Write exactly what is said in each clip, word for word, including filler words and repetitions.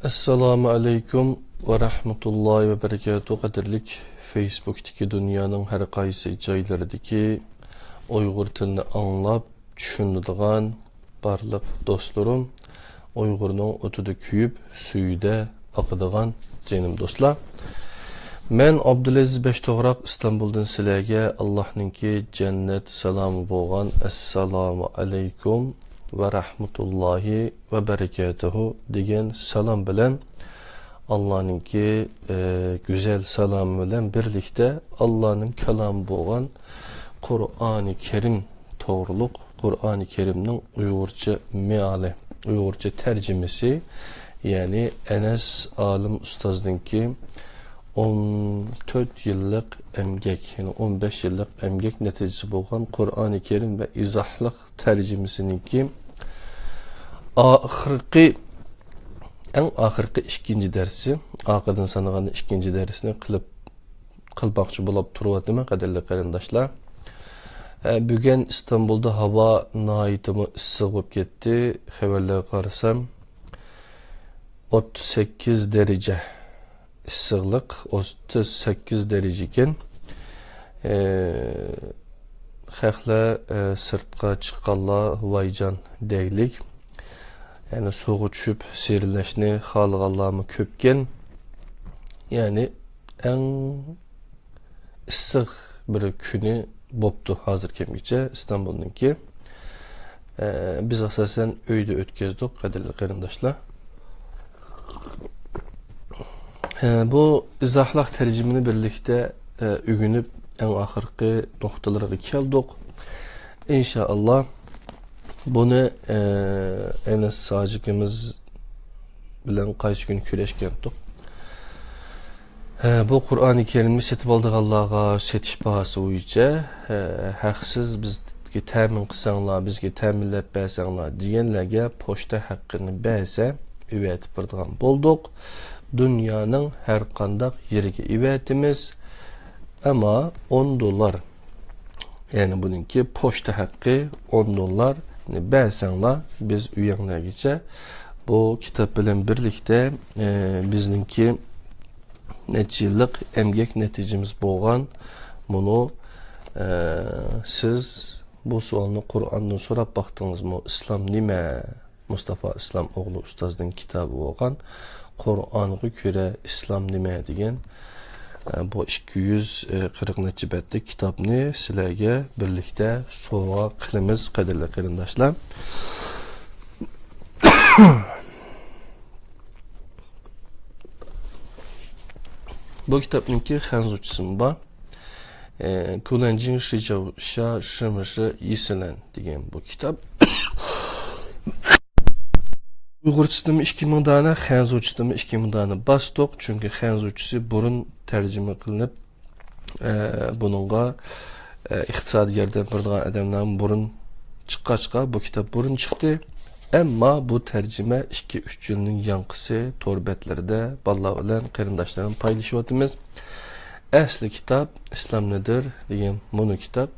ئەسسالامۇ ئەلەيكۇم ۋە رەھمەتۇللاھى ۋە بەرىكاتۇھ. قەدىرلىك فېيسبۇكتىكى دۇنيانىڭ ھەر قايسى جايلىرىدىكى ئۇيغۇر تىلىنى ئاڭلاپ، چۈشىنىدىغان بارلىق دوستلىرىم، ئۇيغۇرنىڭ ئوتىدا كۆيۈپ، سۈيىدە ئاقىدىغان جېنىم دوستلار. مەن ئابدۇلئەزىز بەشتوغراق ئىستانبۇلدىن سىلەرگە ئاللاھنىڭكى جەننەت سالامى بولغان ئەسسالامۇ ئەلەيكۇم ۋە رەھمەتۇللاھى ۋە بەرىكاتۇھۇ دېگەن سالام بىلەن، ئاللانىڭكى، ئە، گۈزەل سالامى بىلەن بىرلىكتە ئاللانىڭ كالامى بولغان قۇرئانى كەرىم توغرۇلۇق، قۇرئانى كەرىمنىڭ ئۇيغۇرچە مېئالى، ئۇيغۇرچە تەرجىمىسى، يەنى ئەنەس ئالىم ئۇستازنىڭكى ئون تۆت يىللىق ئەمگەك، يەنى ئون بەش يىللىق ئەمگەك نەتىجىسى بولغان قۇرئانى كەرىم ۋە ئىزاھلىق تەرجىمىسىنىڭكى ئاخىرقى، ئەڭ ئاخىرقى ئىككىنچى دەرسى، ئارقىدىن سانىغاندا ئىككىنچى دەرسنى قىلىپ، قىلماقچى بولۇپ تۇرۇۋاتىمەن، قەدىرلىك قېرىنداشلار. ئە، بۈگۈن ئىستانبۇلدا ھاۋا ناھايىتىمۇ ئىسسىق بولۇپ كەتتى. خەۋەرلەرگە قارىسام، ئوتتۇز سەككىز دەرىجە ئىسسىقلىق، ئوتتۇز سەككىز دەرىجە ئىكەن. ئە، خەقلەر، ئە، سىرتقا چىققانلار ۋايجان دەيلىك. يەنى سۇغا چۈشۈپ سېرىلەشنى خالىغانلارمۇ كۆپكەن. يەنى ئەڭ ئىسسىق بىر كۈنى بوپتۇ ھازىر كەمگىچە ئىستانبۇلنىڭكى. ئە، بىز ئاساسەن ئۆيدە ئۆتكۈزدۇق، قەدىرلىك قېرىنداشلار. ئە، بۇ ئىزاھلىق تەرجىمىنى بىرلىكتە، ئە، ئۆگىنىپ، ئەڭ ئاخىرقى نۇقتىلىرىغا كەلدۇق. ئىنشائاللا، بۇنى، ئە، ئەنەس ھاجىكىمىز بىلەن قايسى كۈنى كۆرۈشكەنتۇق. ھە، بۇ قۇرئانى كەرىمنى سېتىپ ئالىدىغانلارغا سېتىش باھاسى بويىچە، ھە، ھەقسىز بىزگە تەمىن قىلساڭلار، بىزگە تەمىنلەپ بەرسەڭلار دېگەنلەرگە پوچتا ھەققىنى بەرسە، ئەۋەتىپ بېرىدىغان بولدۇق. دۇنيانىڭ ھەر قانداق يېرىگە ئەۋەتىمىز. ئەمما ئون دوللار، يەنى بۇنىڭكى پوچتا ھەققى ئون دوللارنى بەرسەڭلار، بىز ئۆيۈڭلارغىچە بۇ كىتاب بىلەن بىرلىكتە، ئە، بىزنىڭكى نەچچە يىللىق ئەمگەك نەتىجىمىز بولغان مۇنۇ، ئە، سىز بۇ سوئالنى قۇرئاندىن سوراپ باقتىڭىزمۇ؟ ئىسلام نېمە؟ مۇستافا ئىسلام ئوغلى ئۇستازنىڭ كىتابى بولغان قۇرئانغا كۆرە ئىسلام نېمە دېگەن، ئە، بۇ ئىككى يۈز قىرىق نەچچە بەتلىك كىتابنى سىلەرگە بىرلىكتە سوۋغا قىلىمىز، قەدىرلىك قېرىنداشلار. بۇ كىتابنىڭكى خەنزۇچىسىمۇ بار. ئە، كۇلەنجىڭ شىجاۋ شا شىمىشى يىسىلەن دېگەن بۇ كىتاب. ئۇيغۇرچىسىدىمۇ ئىككى مىڭ دانە، خەنزۇچىسىدىمۇ ئىككى مىڭ دانە باستۇق. چۈنكى خەنزۇچىسى بۇرۇن تەرجىمە قىلىنىپ، ئە، بۇنىڭغا، ئە، ئىقتىسادىي ياردەم بېرىدىغان ئادەملەر بۇرۇن چىققاچقا، بۇ كىتاب بۇرۇن چىقتى. ئەمما بۇ تەرجىمە ئىككى، ئۈچ يىلنىڭ ياڭقىسى تور بەتلىرىدە بالىلار بىلەن قېرىنداشلار بىلەن پايلىشىۋاتىمىز. ئەسلى كىتاب ئىسلام نېدىر دېگەن مۇنۇ كىتاب.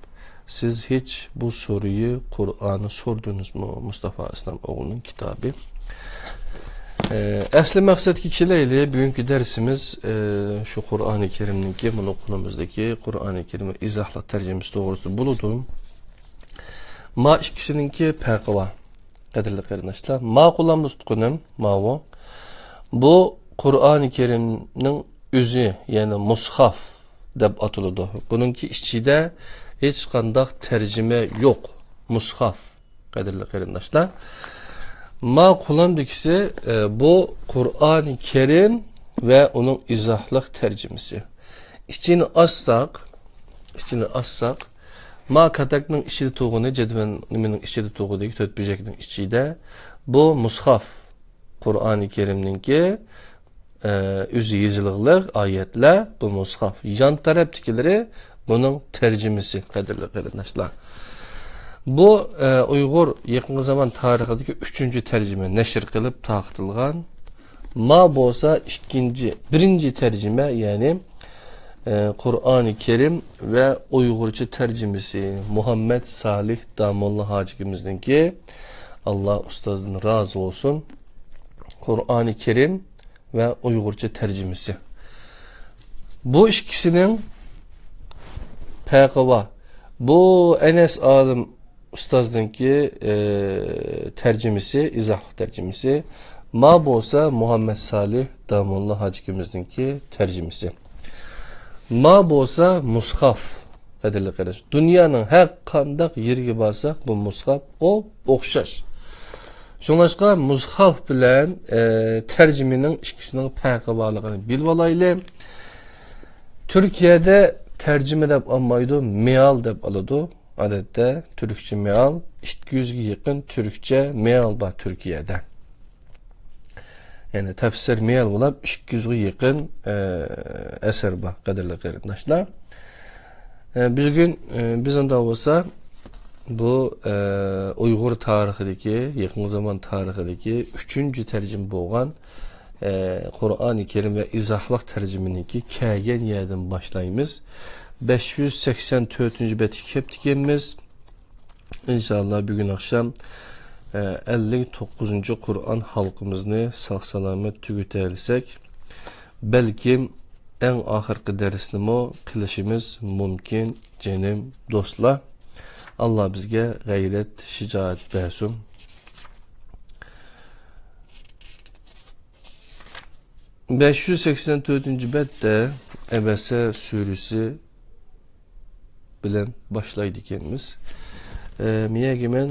سىز ھېچ بۇ سورىيى قۇرئانى سوردىڭىزمۇ؟ مۇستافا ئىسلام ئوغلىنىڭ كىتابى. ئە، ئەسلى مەقسەتكە كېلەيلى. بۈگۈنكى دەرسىمىز، ئە، شۇ قۇرئانى كەرىمنىڭكى، مۇنۇ قولىمىزدىكى قۇرئانى كەرىم ئىزاھلىق تەرجىمىسى توغرىسىدا بولىدۇ. ما ئىككىسىنىڭكى پەرقى بار، قەدىرلىك قېرىنداشلار. ما قولۇمدا تۇتقىنىم ماۋۇ. بۇ قۇرئانى كەرىمنىڭ ئۆزى، يەنى مۇسخاف دەپ ئاتىلىدۇ. بۇنىڭكى ئىچىدە ھېچقانداق تەرجىمە يوق. مۇسخاف، قەدىرلىك قېرىنداشلار. ما قولۇمدىكىسى، ئە، بۇ قۇرئانى كەرىم ۋە ئۇنىڭ ئىزاھلىق تەرجىمىسى. ئىچىنى ئاچساق، ئىچىنى ئاچساق، ما كاتاكنىڭ ئىچىدە تۇرغىنى، جەدۋەل نېمىنىڭ ئىچىدە تۇرغىنى، تۆت بۆشەكنىڭ ئىچىدە، بۇ مۇسخاف. قۇرئانى كەرىمنىڭكى، ئە، ئۆزى يېزىلغىلىق ئايەتلەر، بۇ مۇسخاف. يان تەرەپتىكىلىرى بۇنىڭ تەرجىمىسى، قەدىرلىك قېرىنداشلار. بۇ، ئە، ئۇيغۇر يېقىنقى زامان تارىخىدىكى ئۈچىنچى تەرجىمە نەشر قىلىپ تارقىتىلغان. ما بولسا ئىككىنچى، بىرىنچى تەرجىمە، يەنى، ئە، قۇرئانى كەرىم ۋە ئۇيغۇرچە تەرجىمىسى مۇھەممەد سالىھ داموللا ھاجىكىمىزنىڭكى، ئاللا ئۇستازدىن رازى بولسۇن. قۇرئانى كەرىم ۋە ئۇيغۇرچە تەرجىمىسى. بۇ ئىككىسىنىڭ پەرقى بار. بۇ ئەنەس ئالىم ئۇستازنىڭكى، ئى، تەرجىمىسى، ئىزاھلىق تەرجىمىسى. ما بولسا مۇھەممەد سالىھ داموللا ھاجىكىمىزنىڭكى تەرجىمىسى. ما بولسا مۇسخاف، قەدىرلىك قېرىنداش. دۇنيانىڭ ھەر قانداق يېرىگە بارساق، بۇ مۇسخاف ئوپ-ئوخشاش. شۇڭلاشقا مۇسخاف بىلەن، ئى، تەرجىمىنىڭ ئىككىسىنىڭ پەرقى بارلىقىنى بىلىۋالايلى. تۈركىيەدە تەرجىمە دەپ ئالمايدۇ، مېئال دەپ ئالىدۇ. ئادەتتە تۈركچە مېئال، ئىككى يۈزگە يېقىن تۈركچە مېئال بار تۈركىيەدە. يەنى تەپسىر مېئال بولۇپ، ئىككى يۈزگە يېقىن، ئە، ئەسەر بار، قەدىرلىك قېرىنداشلار. ئە، بۈگۈن، ئە، بىز ئۇنداق بولسا، بۇ، ئە، ئۇيغۇر تارىخىدىكى، يېقىن زامان تارىخىدىكى ئۈچىنچى تەرجىمە بولغان، ئە، قۇرئانى كەرىم ۋە ئىزاھلىق تەرجىمىنىڭكى كەلگەن يەردىن باشلايمىز. بەش يۈز سەكسەن تۆتىنچى بەتكە كەپتىكەنمىز. ئىنشاللا بۈگۈن ئاخشام، ئە، ئەللىك توققۇزىنچى قۇرئان ھالقىمىزنى ساق-سالامەت تۈگىتەلىسەك، بەلكىم ئەڭ ئاخىرقى دەرسنىمۇ قىلىشىمىز مۇمكىن، جېنىم دوستلار. ئاللا بىزگە غەيرەت، شىجائەت بەرسۇن. بەش يۈز سەكسەن تۆتىنچى بەتتە ئەبەسە سۈرىسى بىلەن باشلايدىكەنمىز. ئە، مىيەگە مەن،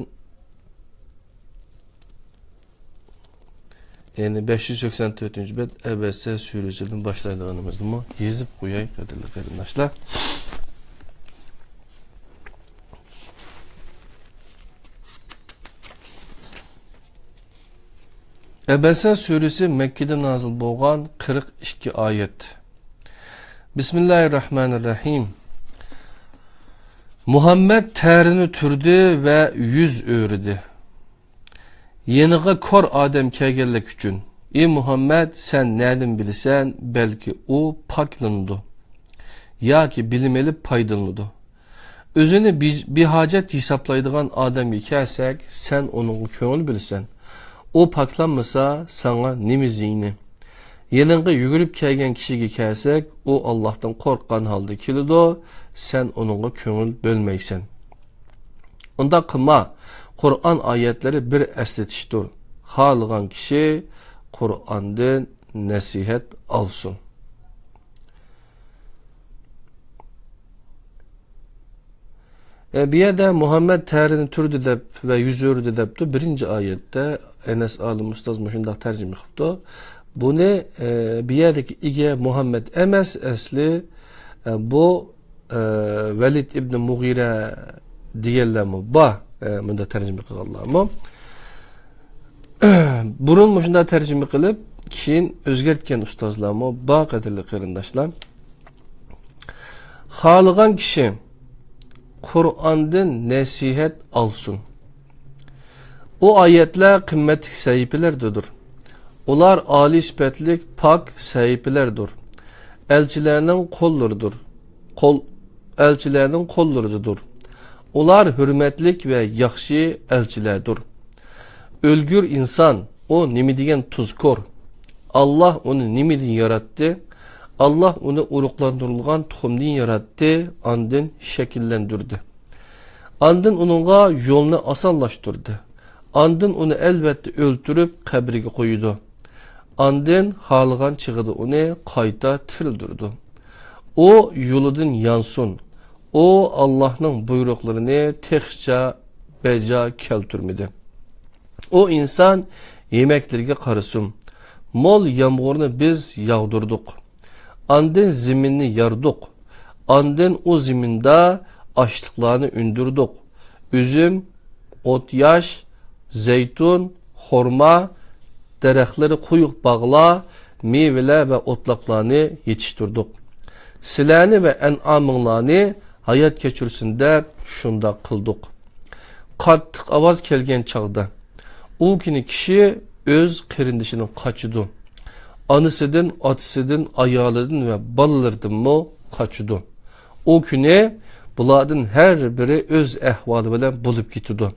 يەنى بەش يۈز سەكسەن تۆتىنچى بەت ئەبەسە سۈرىسىدىن باشلايدىغىنىمىزنىمۇ يېزىپ قوياي، قەدىرلىك قېرىنداشلار. ئەبەسە سۈرىسى مەككىدە نازىل بولغان، قىرىق ئىككى ئايەت. بىسمىللاھىررەھمانىررەھىم. مۇھەممەد تەرىنى تۈردى ۋە يۈز ئۆرۈدى. يېنىغا كور ئادەم كەلگەنلىك ئۈچۈن، ئى مۇھەممەد، سەن نەدىن بىلىسەن، بەلكى ئۇ پاكلىنىدۇ ياكى بىلىم ئېلىپ پايدىلىنىدۇ. ئۆزىنى بىج-، بىھاجەت ھېسابلايدىغان ئادەمگە كەلسەك، سەن ئۇنىڭغا كۆڭۈل بۆلىسەن. ئۇ پاكلانمىسا، ساڭا نېمە زىيىنى؟ يېنىڭغا يۈگۈرۈپ كەلگەن كىشىگە كەلسەك، ئۇ ئاللاھتىن قورققان ھالدا كېلىدۇ، سەن ئۇنىڭغا كۆڭۈل بۆلمەيسەن. ئۇنداق قىلما، قۇرئان ئايەتلىرى بىر ئەسلىتىشتۇر. خالىغان كىشى قۇرئاندىن نەسىھەت ئالسۇن. ئە، بۇ يەردە مۇھەممەد تەرىنى تۈردى دەپ ۋە يۈز ئۆردى دەپتۇ. بىرىنچى ئايەتتە ئەنەس ئالىم ئۇستاز مۇشۇنداق تەرجىمە قىپتۇ. بۇنى، ئە، بۇ يەردىكى ئىگە مۇھەممەد ئەمەس، ئەسلى، ئە، بۇ، ئە، ۋەلىد ئىبنى مۇغىرە دېگەنلەرمۇ بار، ئە، مۇنداق تەرجىمە قىلغانلارمۇ. بۇرۇن مۇشۇنداق تەرجىمە قىلىپ، كېيىن ئۆزگەرتكەن ئۇستازلارمۇ بار، قەدىرلىك قېرىنداشلار. خالىغان كىشى قۇرئاندىن نەسىھەت ئالسۇن. ئۇ ئايەتلەر قىممەتلىك سەھىپىلەردۇر. ئۇلار ئالىي سۈپەتلىك پاك سەھىپىلەردۇر. ئەلچىلەرنىڭ قوللىرىدۇر. قول، ئەلچىلەرنىڭ قوللىرىدىدۇر. ئۇلار ھۆرمەتلىك ۋە ياخشى ئەلچىلەردۇر. ئۆلگۈر ئىنسان، ئۇ نېمە دېگەن تۇزكور! ئاللاھ ئۇنى نېمىدىن ياراتتى؟ ئاللاھ ئۇنى ئۇرۇقلاندۇرۇلغان تۇخۇمدىن ياراتتى، ئاندىن شەكىللەندۈردى. ئاندىن ئۇنىڭغا يولنى ئاسانلاشتۇردى. ئاندىن ئۇنى ئەلۋەتتە ئۆلتۈرۈپ، قەبرىگە قويىدۇ. ئاندىن خالىغان چېغىدا ئۇنى قايتا تىرىلدۈرىدۇ. ئۇ يولىدىن يانسۇن. ئۇ ئاللاھنىڭ بۇيرۇقلىرىنى تېخىچە بەجا كەلتۈرمىدى. ئۇ ئىنسان يېمەكلىرىگە قارىسۇن. مول يامغۇرنى بىز ياغدۇردۇق. ئاندىن زېمىننى ياردۇق. ئاندىن ئۇ زېمىندا ئاشلىقلارنى ئۈندۈردۇق. ئۈزۈم، ئوتياش، زەيتۇن، خورما دەرەخلىرى، قويۇق باغلار، مېۋىلەر ۋە ئوتلاقلارنى يېتىشتۈردۇق. سىلەرنى ۋە ئەنئامىڭلارنى ھايات كەچۈرسۇن دەپ شۇنداق قىلدۇق. قاتتىق ئاۋاز كەلگەن چاغدا، ئۇ كۈنى كىشى ئۆز قېرىندىشىدىن قاچىدۇ. ئانىسىدىن، ئاتىسىدىن، ئايالىدىن ۋە بالىلىرىدىنمۇ قاچىدۇ. ئۇ كۈنى بۇلاردىن ھەر بىرى ئۆز ئەھۋالى بىلەن بولۇپ كېتىدۇ.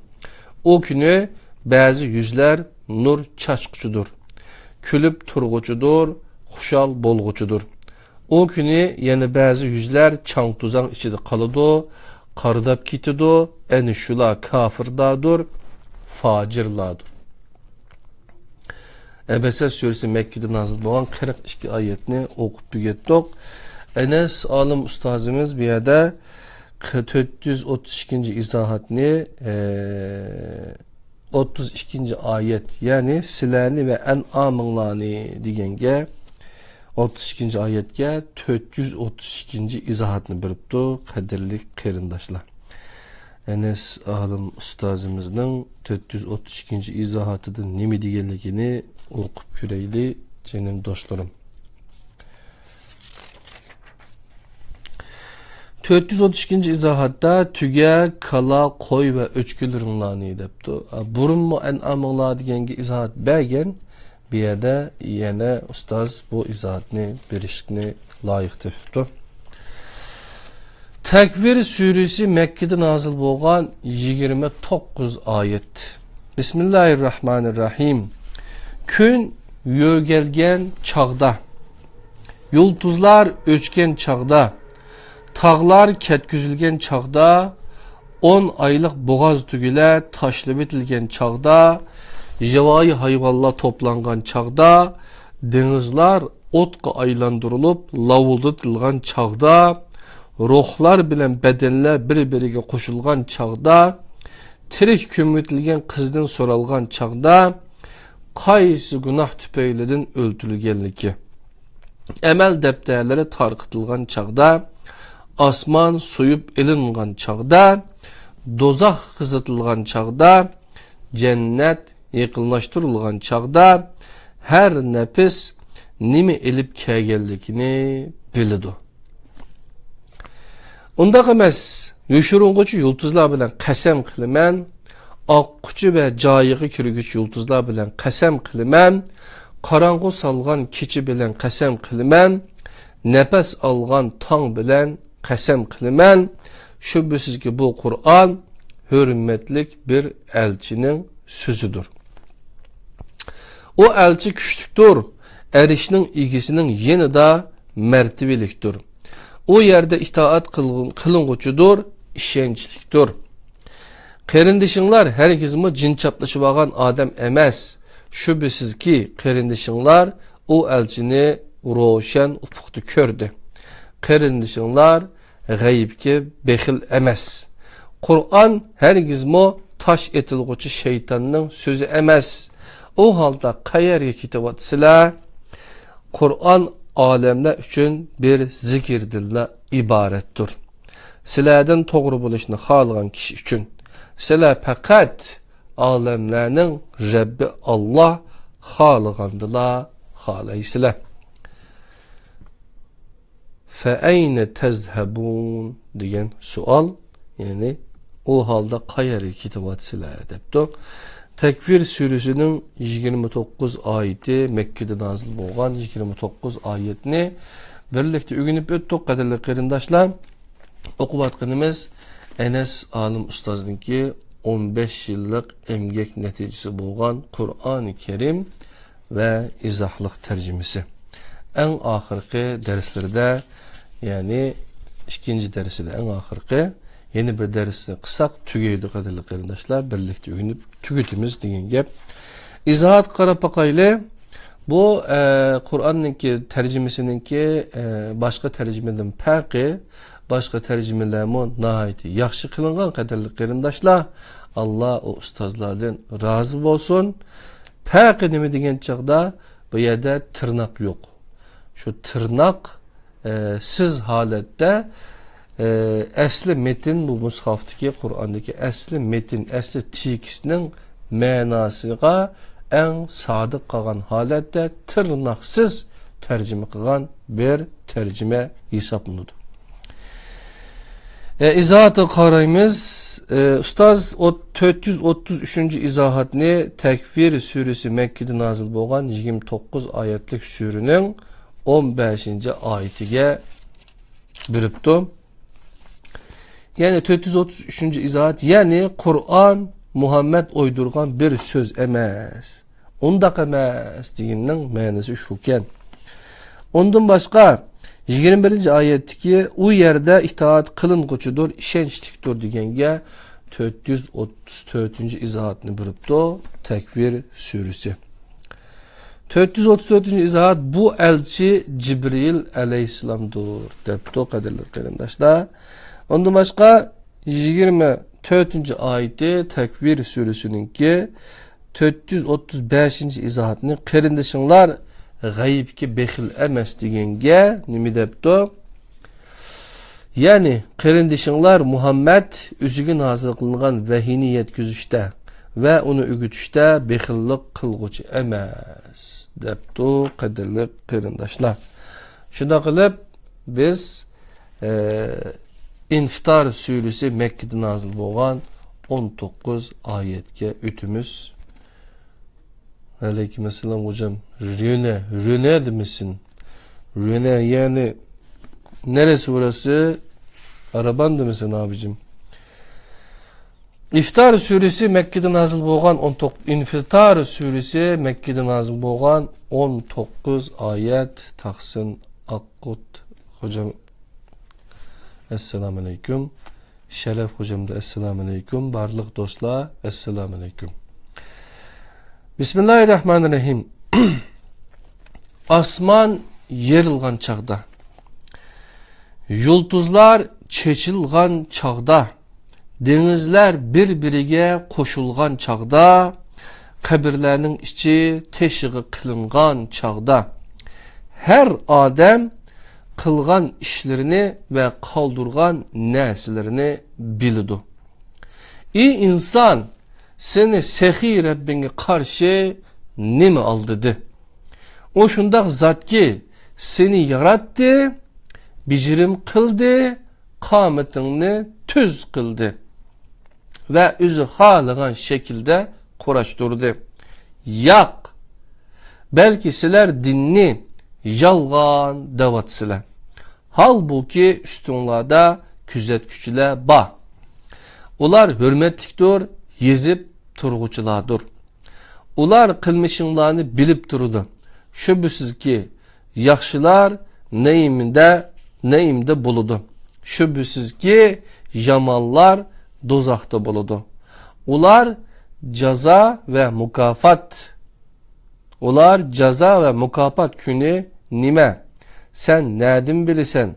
ئۇ كۈنى بەزى يۈزلەر نۇر چاچقۇچىدۇر، كۈلۈپ تۇرغۇچىدۇر، خۇشال بولغۇچىدۇر. ئۇ كۈنى يەنە بەزى يۈزلەر چاڭ-توزاڭ ئىچىدە قالىدۇ، قارىداپ كېتىدۇ، ئەنە شۇلار كاپىرلاردۇر، فاجىرلاردۇر. ئەبەسە سۈرىسى مەككىدە نازىل بولغان قىرىق ئىككى ئايەتنى ئوقۇپ تۈگەتتۇق. ئەنەس ئالىم ئۇستازىمىز بۇ يەردە قى-، تۆت يۈز ئوتتۇز ئىككىنچى ئىزاھاتنى، ئە، ئوتتۇز ئىككىنچى ئايەت، يەنى سىلەرنى ۋە ئەنئامىڭلارنى دېگەنگە ئوتتۇز ئىككىنچى ئايەتكە تۆت يۈز ئوتتۇز ئىككىنچى ئىزاھاتنى بېرىپتۇ، قەدىرلىك قېرىنداشلار. ئەنەس ئالىم ئۇستازىمىزنىڭ تۆت يۈز ئوتتۇز ئىككىنچى ئىزاھاتىدا نېمە دېگەنلىكىنى ئوقۇپ كۆرەيلى، جېنىم دوستلىرىم. تۆت يۈز ئوتتۇز ئىككىنچى ئىزاھاتتا تۆگە، كالا، قوي ۋە ئۆچكىلىرىڭلارنى دەپتۇ. بۇرۇنمۇ ئەنئامىڭلار دېگەنگە ئىزاھات بەرگەن. بۇ يەردە يەنە ئۇستاز بۇ ئىزاھاتنى بېرىشنى لايىق تېپىپتۇ. تەكۋىر سۈرىسى مەككىدە نازىل بولغان يىگىرمە توققۇز ئايەت. بىسمىللاھىررەھمانىررەھىم. كۈن يۆگەلگەن چاغدا، يۇلتۇزلار ئۆچكەن چاغدا، تاغلار كەتكۈزۈلگەن چاغدا، ئون ئايلىق بوغاز تۈگىلەر تاشلىۋېتىلگەن چاغدا، ياۋايى ھايۋانلار توپلانغان چاغدا، دېڭىزلار ئوتقا ئايلاندۇرۇلۇپ لاۋۇلدىتىلغان چاغدا، روھلار بىلەن بەدەنلەر بىر-بىرىگە قوشۇلغان چاغدا، تىرىك كۆمۈۋېتىلگەن قىزدىن سورالغان چاغدا، قايسى گۇناھ تۈپەيلىدىن ئۆلتۈرۈلگەنلىكى، ئەمەل دەپتەرلىرى تارقىتىلغان چاغدا، ئاسمان سويۇپ ئېلىنغان چاغدا، دوزاخ قىزىتىلغان چاغدا، جەننەت يېقىنلاشتۇرۇلغان چاغدا، ھەر نەپس نېمە ئېلىپ كەلگەنلىكىنى بىلىدۇ. ئۇنداق ئەمەس، يوشۇرۇنغۇچى يۇلتۇزلار بىلەن قەسەم قىلىمەن، ئاققۇچى ۋە جايىغا كىرگۈچى يۇلتۇزلار بىلەن قەسەم قىلىمەن، قاراڭغۇ سالغان كېچە بىلەن قەسەم قىلىمەن، نەپەس ئالغان تاڭ بىلەن قەسەم قىلىمەن، شۈبھىسىزكى، بۇ قۇرئان ھۆرمەتلىك بىر ئەلچىنىڭ سۆزىدۇر. ئۇ ئەلچى كۈچلۈكتۇر، ئەرشنىڭ ئىگىسىنىڭ يېنىدا مەرتىۋىلىكتۇر. ئۇ يەردە ئىتائەت قىلغۇ-، قىلىنغۇچىدۇر، ئىشەنچلىكتۇر. قېرىندىشىڭلار ھەرگىزمۇ جىن چاپلىشىۋالغان ئادەم ئەمەس. شۈبھىسىزكى، قېرىندىشىڭلار ئۇ ئەلچىنى روشەن ئۇپۇقتا كۆردى. قېرىندىشىڭلار غەيىبكە بېخىل ئەمەس. قۇرئان ھەرگىزمۇ تاش ئېتىلغۇچى شەيتاننىڭ سۆزى ئەمەس. ئۇ ھالدا قەيەرگە كېتىۋاتىسىلەر؟ قۇرئان ئالەملەر ئۈچۈن بىر زىكىردىنلا ئىبارەتتۇر. سىلەردىن توغرا بولۇشنى خالىغان كىشى ئۈچۈن. سىلەر پەقەت ئالەملەرنىڭ رەببى ئاللا خالىغاندىلا خالايسىلەر. فەئەينە تەزھەبۇن دېگەن سوئال، يەنى ئۇ ھالدا قەيەرگە كېتىۋاتىسىلەر دەپتۇ. تەكۋىر سۈرىسىنىڭ يىگىرمە توققۇز ئايىتى، مەككىدە نازىل بولغان يىگىرمە توققۇز ئايەتنى بىرلىكتە ئۆگىنىپ ئۆتتۇق، قەدىرلىك قېرىنداشلار. ئوقۇۋاتقىنىمىز ئەنەس ئالىم ئۇستازنىڭكى ئون بەش يىللىق ئەمگەك نەتىجىسى بولغان قۇرئانى كەرىم ۋە ئىزاھلىق تەرجىمىسى. ئەڭ ئاخىرقى دەرسلىرىدە، يەنى ئىككىنچى دەرسىدە، ئەڭ ئاخىرقى يەنە بىر دەرسنى قىلساق تۈگەيدۇ، قەدىرلىك قېرىنداشلار، بىرلىكتە ئۆگىنىپ تۈگىتىمىز دېگەن گەپ. ئىزاھاتقا قاراپ باقايلى. بۇ، ئە، قۇرئاننىڭكى تەرجىمىسىنىڭكى، ئە، باشقا تەرجىمىدىن پەرقى، باشقا تەرجىمىلەرمۇ ناھايىتى ياخشى قىلىنغان، قەدىرلىك قېرىنداشلار. ئاللا ئۇ ئۇستازلاردىن رازى بولسۇن. پەرقى نېمە دېگەن چاغدا، بۇ يەردە تىرناق يوق. شۇ تىرناق ئە، سىز ھالەتتە، ئە، ئەسلى مېتىن، بۇ مۇسھافتىكى، قۇرئاندىكى ئەسلى مېتىن، ئەسلى تېكىستنىڭ مەناسىغا ئەڭ سادىق قالغان ھالەتتە تىرناقسىز تەرجىمە قىلغان بىر تەرجىمە ھېسابلىنىدۇ. ئە، ئىزاھاتىغا قارايمىز. ئە، ئۇستاز ئوت-، تۆت يۈز ئوتتۇز ئۈچىنچى ئىزاھاتنى تەكۋىر سۈرىسى مەككىدە نازىل بولغان يىگىرمە توققۇز ئايەتلىك سۈرىنىڭ ئون بەشىنچى ئايىتىگە بېرىپتۇ. يەنى تۆت يۈز ئوتتۇز ئۈچىنچى ئىزاھات، يەنى قۇرئان مۇھەممەد ئويدۇرغان بىر سۆز ئەمەس. ئۇنداق ئەمەس دېگىنىنىڭ مەنىسى شۇكەن. ئۇندىن باشقا، يىگىرمە بىرىنچى ئايەتتىكى «ئۇ يەردە ئىتائەت قىلىنغۇچىدۇر، ئىشەنچلىكتۇر» دېگەنگە تۆت يۈز ئوتتۇز تۆتىنچى ئىزاھاتنى بېرىپتۇ، تەكۋىر سۈرىسى. تۆت يۈز ئوتتۇز تۆتىنچى ئىزاھات، «بۇ ئەلچى جىبرىئىل ئەلەيھىسسالامدۇر» دەپتۇ، قەدىرلىك قېرىنداشلار. ئۇندىن باشقا، يىگىرمە تۆتىنچى ئايىتى، تەكۋىر سۈرىسىنىڭكى تۆت يۈز ئوتتۇز بەشىنچى ئىزاھاتنى، «قېرىندىشىڭلار غەيىبكە بېخىل ئەمەس» دېگەنگە نېمە دەپتۇ؟ يەنى، قېرىندىشىڭلار مۇھەممەد ئۆزىگە نازىل قىلىنغان ۋەھىينى يەتكۈزۈشتە ۋە ئۇنى ئۆگىتىشتە بېخىللىق قىلغۇچى ئەمەس، دەپتۇ، قەدىرلىك قېرىنداشلار. شۇنداق قىلىپ، بىز، ئە، ئىنفىتار سۈرىسى مەككىدە نازىل بولغان ئون توققۇز ئايەتكە ئۆتىمىز. ۋەئەلەيكۇم ئەسسالام، خوجام. رۆنە، رۆنە دېمىسۇن. رۆنە، يەنى نەرە سۇرەسى؟ ئارابان دېمىسۇن، ئابىجىم. ئىنفىتار سۈرىسى مەككىدە نازىل بولغان ئون توققۇز، ئىنفىتار سۈرىسى مەككىدە نازىل بولغان ئون توققۇز ئايەت. تاقسىن ئاققۇت خوجام، ئەسسالامۇئەلەيكۇم. شەرەپ خوجامدا ئەسسالامۇئەلەيكۇم. بارلىق دوستلار، ئەسسالامۇئەلەيكۇم. بىسمىللاھىررەھمانىررەھىم. ئاسمان يېرىلغان چاغدا، يۇلتۇزلار چېچىلغان چاغدا، دېڭىزلار بىر-بىرىگە قوشۇلغان چاغدا، قەبرىلەرنىڭ ئىچى تېشىغا قىلىنغان چاغدا، ھەر ئادەم قىلغان ئىشلىرىنى ۋە قالدۇرغان نەرسىلىرىنى بىلىدۇ. ئى ئىنسان، سېنى سېخىي رەببىڭگە قارشى نېمە ئالدىدى؟ ئۇ شۇنداق زاتكى، سېنى ياراتتى، بېجىرىم قىلدى، قامىتىڭنى تۈز قىلدى ۋە ئۆزى خالىغان شەكىلدە قۇراشتۇردى. ياق، بەلكى سىلەر دىننى يالغان دەۋاتىسىلەر. ھالبۇكى، ئۈستۈڭلاردا كۆزەتكۈچىلەر بار. ئۇلار ھۆرمەتلىكتۇر، يېزىپ تۇرغۇچىلاردۇر. ئۇلار قىلمىشىڭلارنى بىلىپ تۇرىدۇ. شۈبھىسىزكى، ياخشىلار نەئىمدە، نەئىمدە بولىدۇ. شۈبھىسىزكى، يامانلار دوزاختا بولىدۇ. ئۇلار جازا ۋە مۇكاپات، ئۇلار جازا ۋە مۇكاپات كۈنى نېمە؟ سەن نەدىن بىلىسەن؟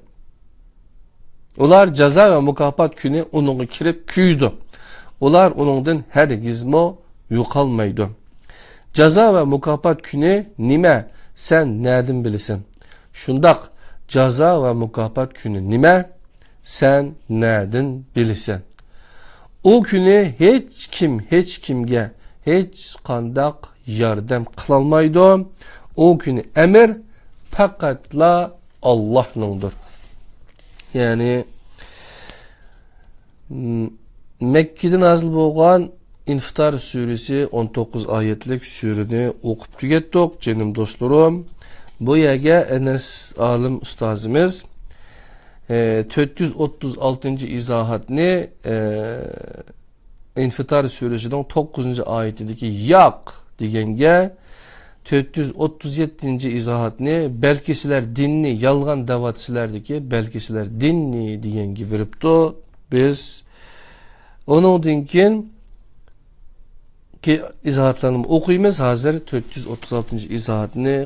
ئۇلار جازا ۋە مۇكاپات كۈنى ئۇنىڭغا كىرىپ كۆيىدۇ. ئۇلار ئۇنىڭدىن ھەرگىزمۇ يوقالمايدۇ. جازا ۋە مۇكاپات كۈنى نېمە؟ سەن نەدىن بىلىسەن؟ شۇنداق، جازا ۋە مۇكاپات كۈنى نېمە؟ سەن نەدىن بىلىسەن؟ ئۇ كۈنى ھېچكىم ھېچكىمگە ھېچقانداق ياردەم قىلالمايدۇ. ئۇ كۈنى ئەمىر پەقەتلا ئاللاھنىڭدۇر. يەنى، م-، مەككىدە نازىل بولغان ئىنفىتار سۈرىسى ئون توققۇز ئايەتلىك سۈرىنى ئوقۇپ تۈگەتتۇق، جېنىم دوستلىرىم. بۇ يەرگە ئەنەس ئالىم ئۇستازىمىز، ئە، تۆت يۈز ئوتتۇز ئالتىنچى ئىزاھاتنى، ئە، ئىنفىتار سۈرىسىنىڭ توققۇزىنچى ئايىتىدىكى ياق دېگەنگە، تۆت يۈز ئوتتۇز يەتتىنچى ئىزاھاتنى، بەلكى سىلەر دىننى يالغان دەۋاتىسىلەردىكى، بەلكى سىلەر دىننى دېگەنگە بېرىپتۇ. بىز ئۇنىڭدىن كېيىن كى ئىزاھاتلارنى ئوقۇيمىز. ھازىر تۆت يۈز ئوتتۇز ئالتىنچى ئىزاھاتنى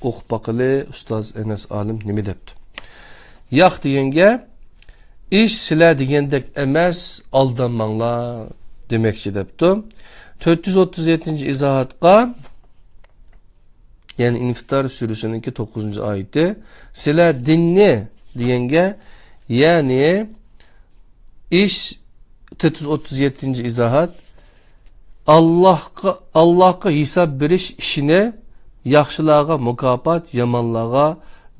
ئوقۇپ باقىلى، ئۇستاز ئەنەس ئالىم نېمە دەپتۇ؟ ياق دېگەنگە، ئىش سىلەر دېگەندەك ئەمەس، ئالدانماڭلار دېمەكچى دەپتۇ. تۆت يۈز ئوتتۇز يەتتىنچى ئىزاھاتقا، يەنى ئىنفىتار سۈرىسىنىڭكى توققۇزىنچى ئايىتى، سىلەر دىننى دېگەنگە، يەنى ئىش، تۆت يۈز ئوتتۇز يەتتىنچى ئىزاھات، ئاللاھقا، ئاللاھقا ھېساب بېرىش ئىشىنى، ياخشىلارغا مۇكاپات، يامانلارغا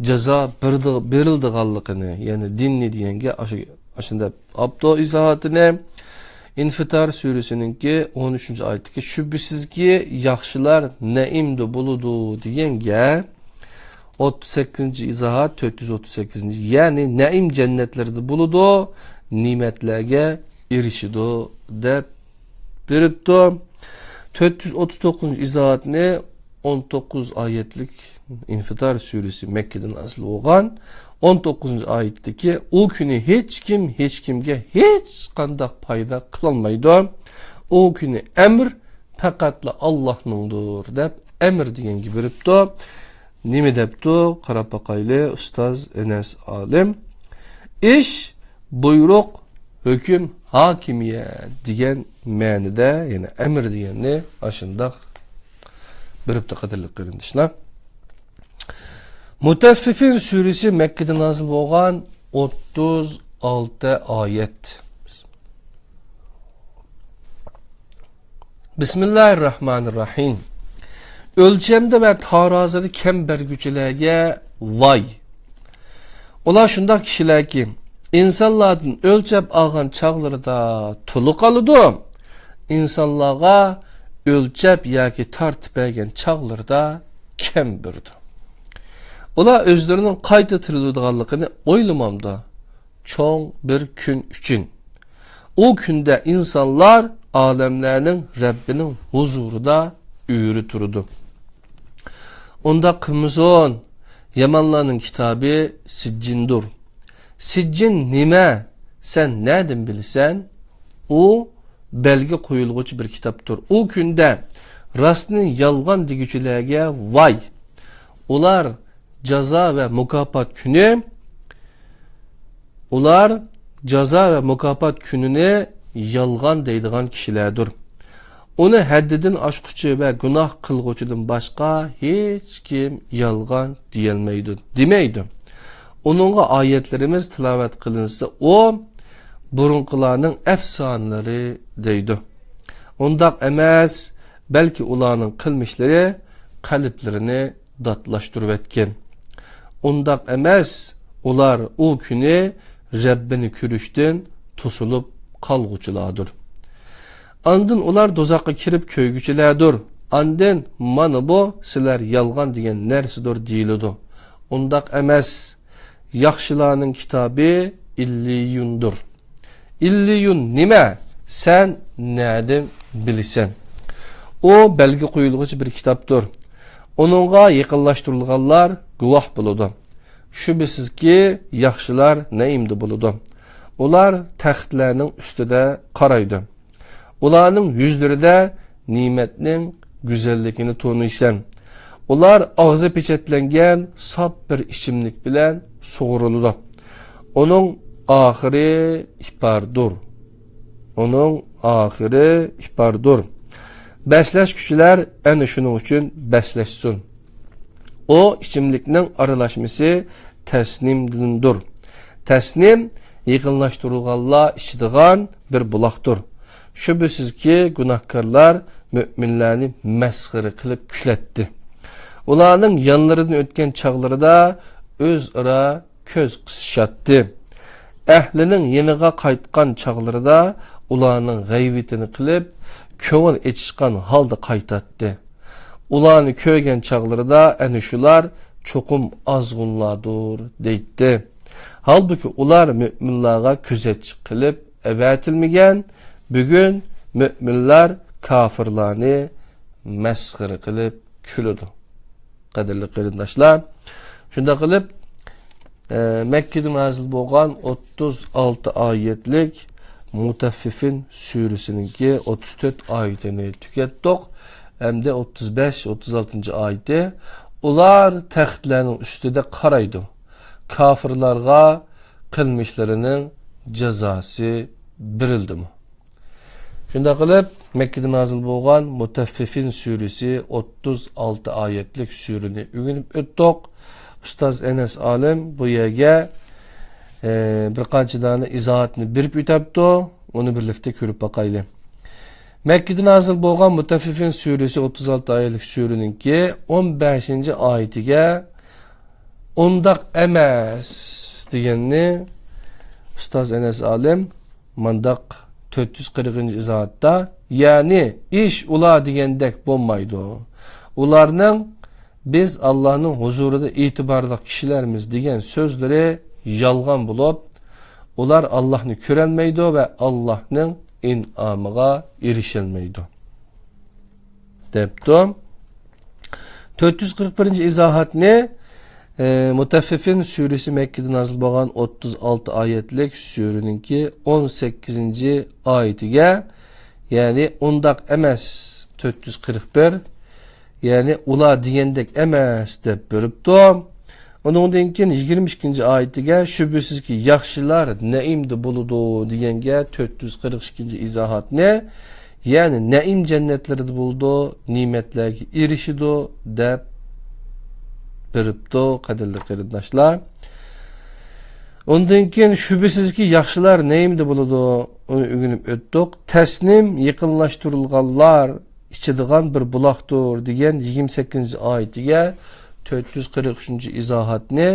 جازا بېرىدۇ-، بېرىلىدىغانلىقىنى، يەنى دىننى دېگەنگە ئاشۇ، ئاشۇنداق ئاپتۇ ئىزاھاتىنى. ئىنفىتار سۈرىسىنىڭكى ئون ئۈچىنچى ئايىتىدىكى، شۈبھىسىزكى، ياخشىلار نەئىمدە بولىدۇ دېگەنگە، ئوتتۇز سەككىزىنچى ئىزاھات، تۆت يۈز ئوتتۇز سەككىزىنچى، يەنى نەئىم جەننەتلىرىدە بولىدۇ، نېمەتلەرگە ئېرىشىدۇ، دەپ بېرىپتۇ. تۆت يۈز ئوتتۇز توققۇزىنچى ئىزاھاتنى ئون توققۇز ئايەتلىك ئىنفىتار سۈرىسى مەككىدىن نازىل بولغان. ئون توققۇزىنچى ئايەتتىكى، ئۇ كۈنى ھېچكىم ھېچكىمگە ھېچقانداق پايدا قىلالمايدۇ. ئۇ كۈنى ئەمر پەقەتلا ئاللاھنىڭدۇر دەپ ئەمر دېگەنگە بېرىپتۇ. نېمە دەپتۇ؟ قاراپ باقايلى، ئۇستاز ئەنەس ئالىم. ئىش، بۇيرۇق، ھۆكۈم، ھاكىمىيەت دېگەن مەنىدە، يەنى ئەمر دېگەننى ئاشۇنداق بېرىپتۇ، قەدىرلىك قېرىنداشلار. مۇتەففىفىن سۈرىسى مەككىدە نازىل بولغان، ئوتتۇز ئالتە ئايەت. بىسمىللاھىررەھمانىررەھىم. ئۆلچەمدە ۋە تارازىدا كەم بەرگۈچىلەرگە ۋاي! ئۇلار شۇنداق كىشىلەركى، ئىنسانلاردىن ئۆلچەپ ئالغان چاغلىرىدا تولا قالىدۇ، ئىنسانلارغا ئۆلچەپ ياكى تارتىپ بەرگەن چاغلىرىدا كەم بېرىدۇ. ئۇلار ئۆزلىرىنىڭ قايتا تىرىلىدىغانلىقىنى ئويلىمامدۇ؟ چوڭ بىر كۈن ئۈچۈن. ئۇ كۈندە ئىنسانلار ئالەملەرنىڭ رەببىنىڭ ھۇزۇرىدا ئۆرە تۇرىدۇ. ئۇنداق قىلمىسۇن، يامانلارنىڭ كىتابى سىججىندۇر. سىججىن نېمە؟ سەن نەدىن بىلىسەن؟ ئۇ بەلگە قويۇلغۇچى بىر كىتابتۇر. ئۇ كۈندە راستنى يالغان دېگۈچىلەرگە ۋاي! ئۇلار جازا ۋە مۇكاپات كۈنى، ئۇلار جازا ۋە مۇكاپات كۈنىنى يالغان دەيدىغان كىشىلەردۇر. ئۇنى ھەددىدىن ئاشقۇچى ۋە گۇناھ قىلغۇچىدىن باشقا ھېچكىم يالغان دېيەلمەيدۇ، دېمەيدۇ. ئۇنىڭغا ئايەتلىرىمىز تىلاۋەت قىلىنسا، ئۇ بۇرۇنقىلارنىڭ ئەپسانىلىرى دەيدۇ. ئۇنداق ئەمەس، بەلكى ئۇلارنىڭ قىلمىشلىرى قەلبلىرىنى داتلاشتۇرۇۋەتكەن. ئۇنداق ئەمەس، ئۇلار ئۇ كۈنى رەببىنى كۆرۈشتىن توسۇلۇپ قالغۇچىلاردۇر. ئاندىن ئۇلار دوزاخقا كىرىپ كۆيگۈچىلەردۇر. ئاندىن، مانا بۇ سىلەر يالغان دېگەن نەرسىدۇر دېيىلىدۇ. ئۇنداق ئەمەس، ياخشىلارنىڭ كىتابى ئىللىيۇندۇر. ئىللىيۇن نېمە؟ سەن نەدىن بىلىسەن؟ ئۇ بەلگە قويۇلغۇچى بىر كىتابتۇر. ئۇنىڭغا يېقىنلاشتۇرۇلغانلار گۇۋاھ بولىدۇ. شۈبھىسىزكى، ياخشىلار نەئىمدە بولىدۇ. ئۇلار تەختلەرنىڭ ئۈستىدە قارايدۇ. ئۇلارنىڭ يۈزلىرىدە نېمەتنىڭ گۈزەللىكىنى تونۇيسەن. ئۇلار ئاغزى پېچەتلەنگەن ساپ بىر ئىچىملىك بىلەن سۇغۇرۇلىدۇ. ئۇنىڭ ئاخىرى ئىپاردۇر. ئۇنىڭ ئاخىرى ئىپاردۇر. بەسلەشكۈچىلەر ئەنە شۇنىڭ ئۈچۈن بەسلەشسۇن. ئۇ ئىچىملىكنىڭ ئارىلاشمىسى تەسنىمدىندۇر. تەسنىم يېقىنلاشتۇرۇلغانلار ئىچىدىغان بىر بۇلاقتۇر. شۈبھىسىزكى، گۇناھكارلار مۆمىنلەرنى مەسخىرە قىلىپ كۈلەتتى. ئۇلارنىڭ يانلىرىدىن ئۆتكەن چاغلىرىدا ئۆزئارا كۆز قىسىشاتتى. ئەھلىنىڭ يېنىغا قايتقان چاغلىرىدا ئۇلارنىڭ غەيۋىتىنى قىلىپ، كۆڭۈل ئېچىشقان ھالدا قايتاتتى. ئۇلارنى كۆرگەن چاغلىرىدا ئەنە شۇلار چوقۇم ئازغۇنلاردۇر دەيتتى. ھالبۇكى، ئۇلار مۆمىنلارغا كۆزەتچى قىلىپ ئەۋەتىلمىگەن، بۈگۈن مۆمىنلار كاپىرلارنى مەسخىرە قىلىپ كۈلىدۇ. قەدىرلىك قېرىنداشلار، شۇنداق قىلىپ، ئە، مەككىدە نازىل بولغان ئوتتۇز ئالتە ئايەتلىك مۇتەففىفىن سۈرىسىنىڭكى ئوتتۇز تۆت ئايىتىنى تۈگەتتۇق. ئەمدى ئوتتۇز بەش، ئوتتۇز ئالتىنچى ئايىتى، ئۇلار تەختلەرنىڭ ئۈستىدە قارايدۇ. كاپىرلارغا قىلمىشلىرىنىڭ جازاسى بېرىلدىمۇ؟ شۇنداق قىلىپ، مەككىدە نازىل بولغان مۇتەففىفىن سۈرىسى ئوتتۇز ئالتە ئايەتلىك سۈرىنى ئۆگىنىپ ئۆتتۇق. ئۇستاز ئەنەس ئالىم بۇ يەرگە، ئە، بىر قانچە دانە ئىزاھاتنى بېرىپ ئۆتەپتۇ. ئۇنى بىرلىكتە كۆرۈپ باقايلى. مەككىدە نازىل بولغان مۇتەففىفىن سۈرىسى ئوتتۇز ئالتە ئايەتلىك سۈرىنىڭكى ئون بەشىنچى ئايىتىگە «ئۇنداق ئەمەس» دېگەننى ئۇستاز ئەنەس ئالىم مانداق تۆت يۈز قىرىقىنچى ئىزاھاتتا، يەنى ئىش ئۇلار دېگەندەك بولمايدۇ. ئۇلارنىڭ «بىز ئاللانىڭ ھۇزۇرىدا ئېتىبارلىق كىشىلەرمىز» دېگەن سۆزلىرى يالغان بولۇپ، ئۇلار ئاللانى كۆرەلمەيدۇ ۋە ئاللانىڭ ئىنئامىغا ئېرىشەلمەيدۇ، دەپتۇ. تۆت يۈز قىرىق بىرىنچى ئىزاھاتنى، ئى، مۇتەففىفىن سۈرىسى مەككىدە نازىل بولغان ئوتتۇز ئالتە ئايەتلىك سۈرىنىڭكى ئون سەككىزىنچى ئايىتىگە، يەنى ئۇنداق ئەمەس، تۆت يۈز قىرىق بىر، يەنى ئۇلار دېگەندەك ئەمەس دەپ بېرىپتۇ. ئۇنىڭدىن كېيىن يىگىرمە ئىككىنچى ئايىتىگە، شۈبھىسىزكى ياخشىلار نەئىمدە بولىدۇ دېگەنگە تۆت يۈز قىرىق ئىككىنچى ئىزاھاتنى، يەنى نەئىم جەننەتلىرىدە بولىدۇ، نېمەتلەرگە ئېرىشىدۇ دەپ بېرىپتۇ، قەدىرلىك قېرىنداشلار. ئۇندىن كېيىن شۈبھىسىزكى ياخشىلار نەئىمدە بولىدۇ، ئۇنى ئۆگىنىپ ئۆتتۇق. تەسنىم يېقىنلاشتۇرۇلغانلار ئىچىدىغان بىر بۇلاقتۇر دېگەن يىگىرمە سەككىزىنچى ئايىتىگە تۆت يۈز قىرىق ئۈچىنچى ئىزاھاتنى،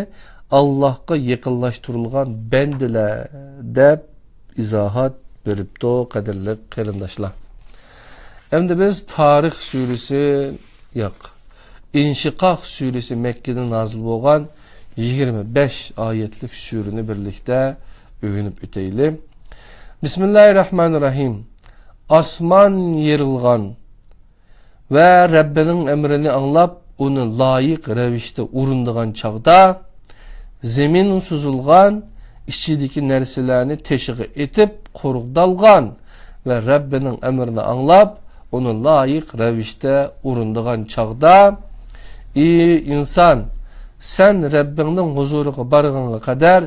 ئاللاھقا يېقىنلاشتۇرۇلغان بەندىلەر دەپ ئىزاھات بېرىپتۇ، قەدىرلىك قېرىنداشلار. ئەمدى بىز تارىخ سۈرىسى، ياق، ئىنشىقاق سۈرىسى مەككىدە نازىل بولغان يىگىرمە بەش ئايەتلىك سۈرىنى بىرلىكتە ئۆگىنىپ ئۆتەيلى. بىسمىللاھىررەھمانىررەھىم. ئاسمان يېرىلغان ۋە رەببىنىڭ ئەمرىنى ئاڭلاپ، ئۇنى لايىق رەۋىشتە ئورۇندىغان چاغدا، زېمىن سوزۇلغان، ئىچىدىكى نەرسىلەرنى تېشىغا ئېتىپ قوغدالغان ۋە رەببىنىڭ ئەمرىنى ئاڭلاپ، ئۇنى لايىق رەۋىشتە ئورۇندىغان چاغدا، ئى ئىنسان، سەن رەببىڭنىڭ ھۇزۇرىغا بارغىنىغا قەدەر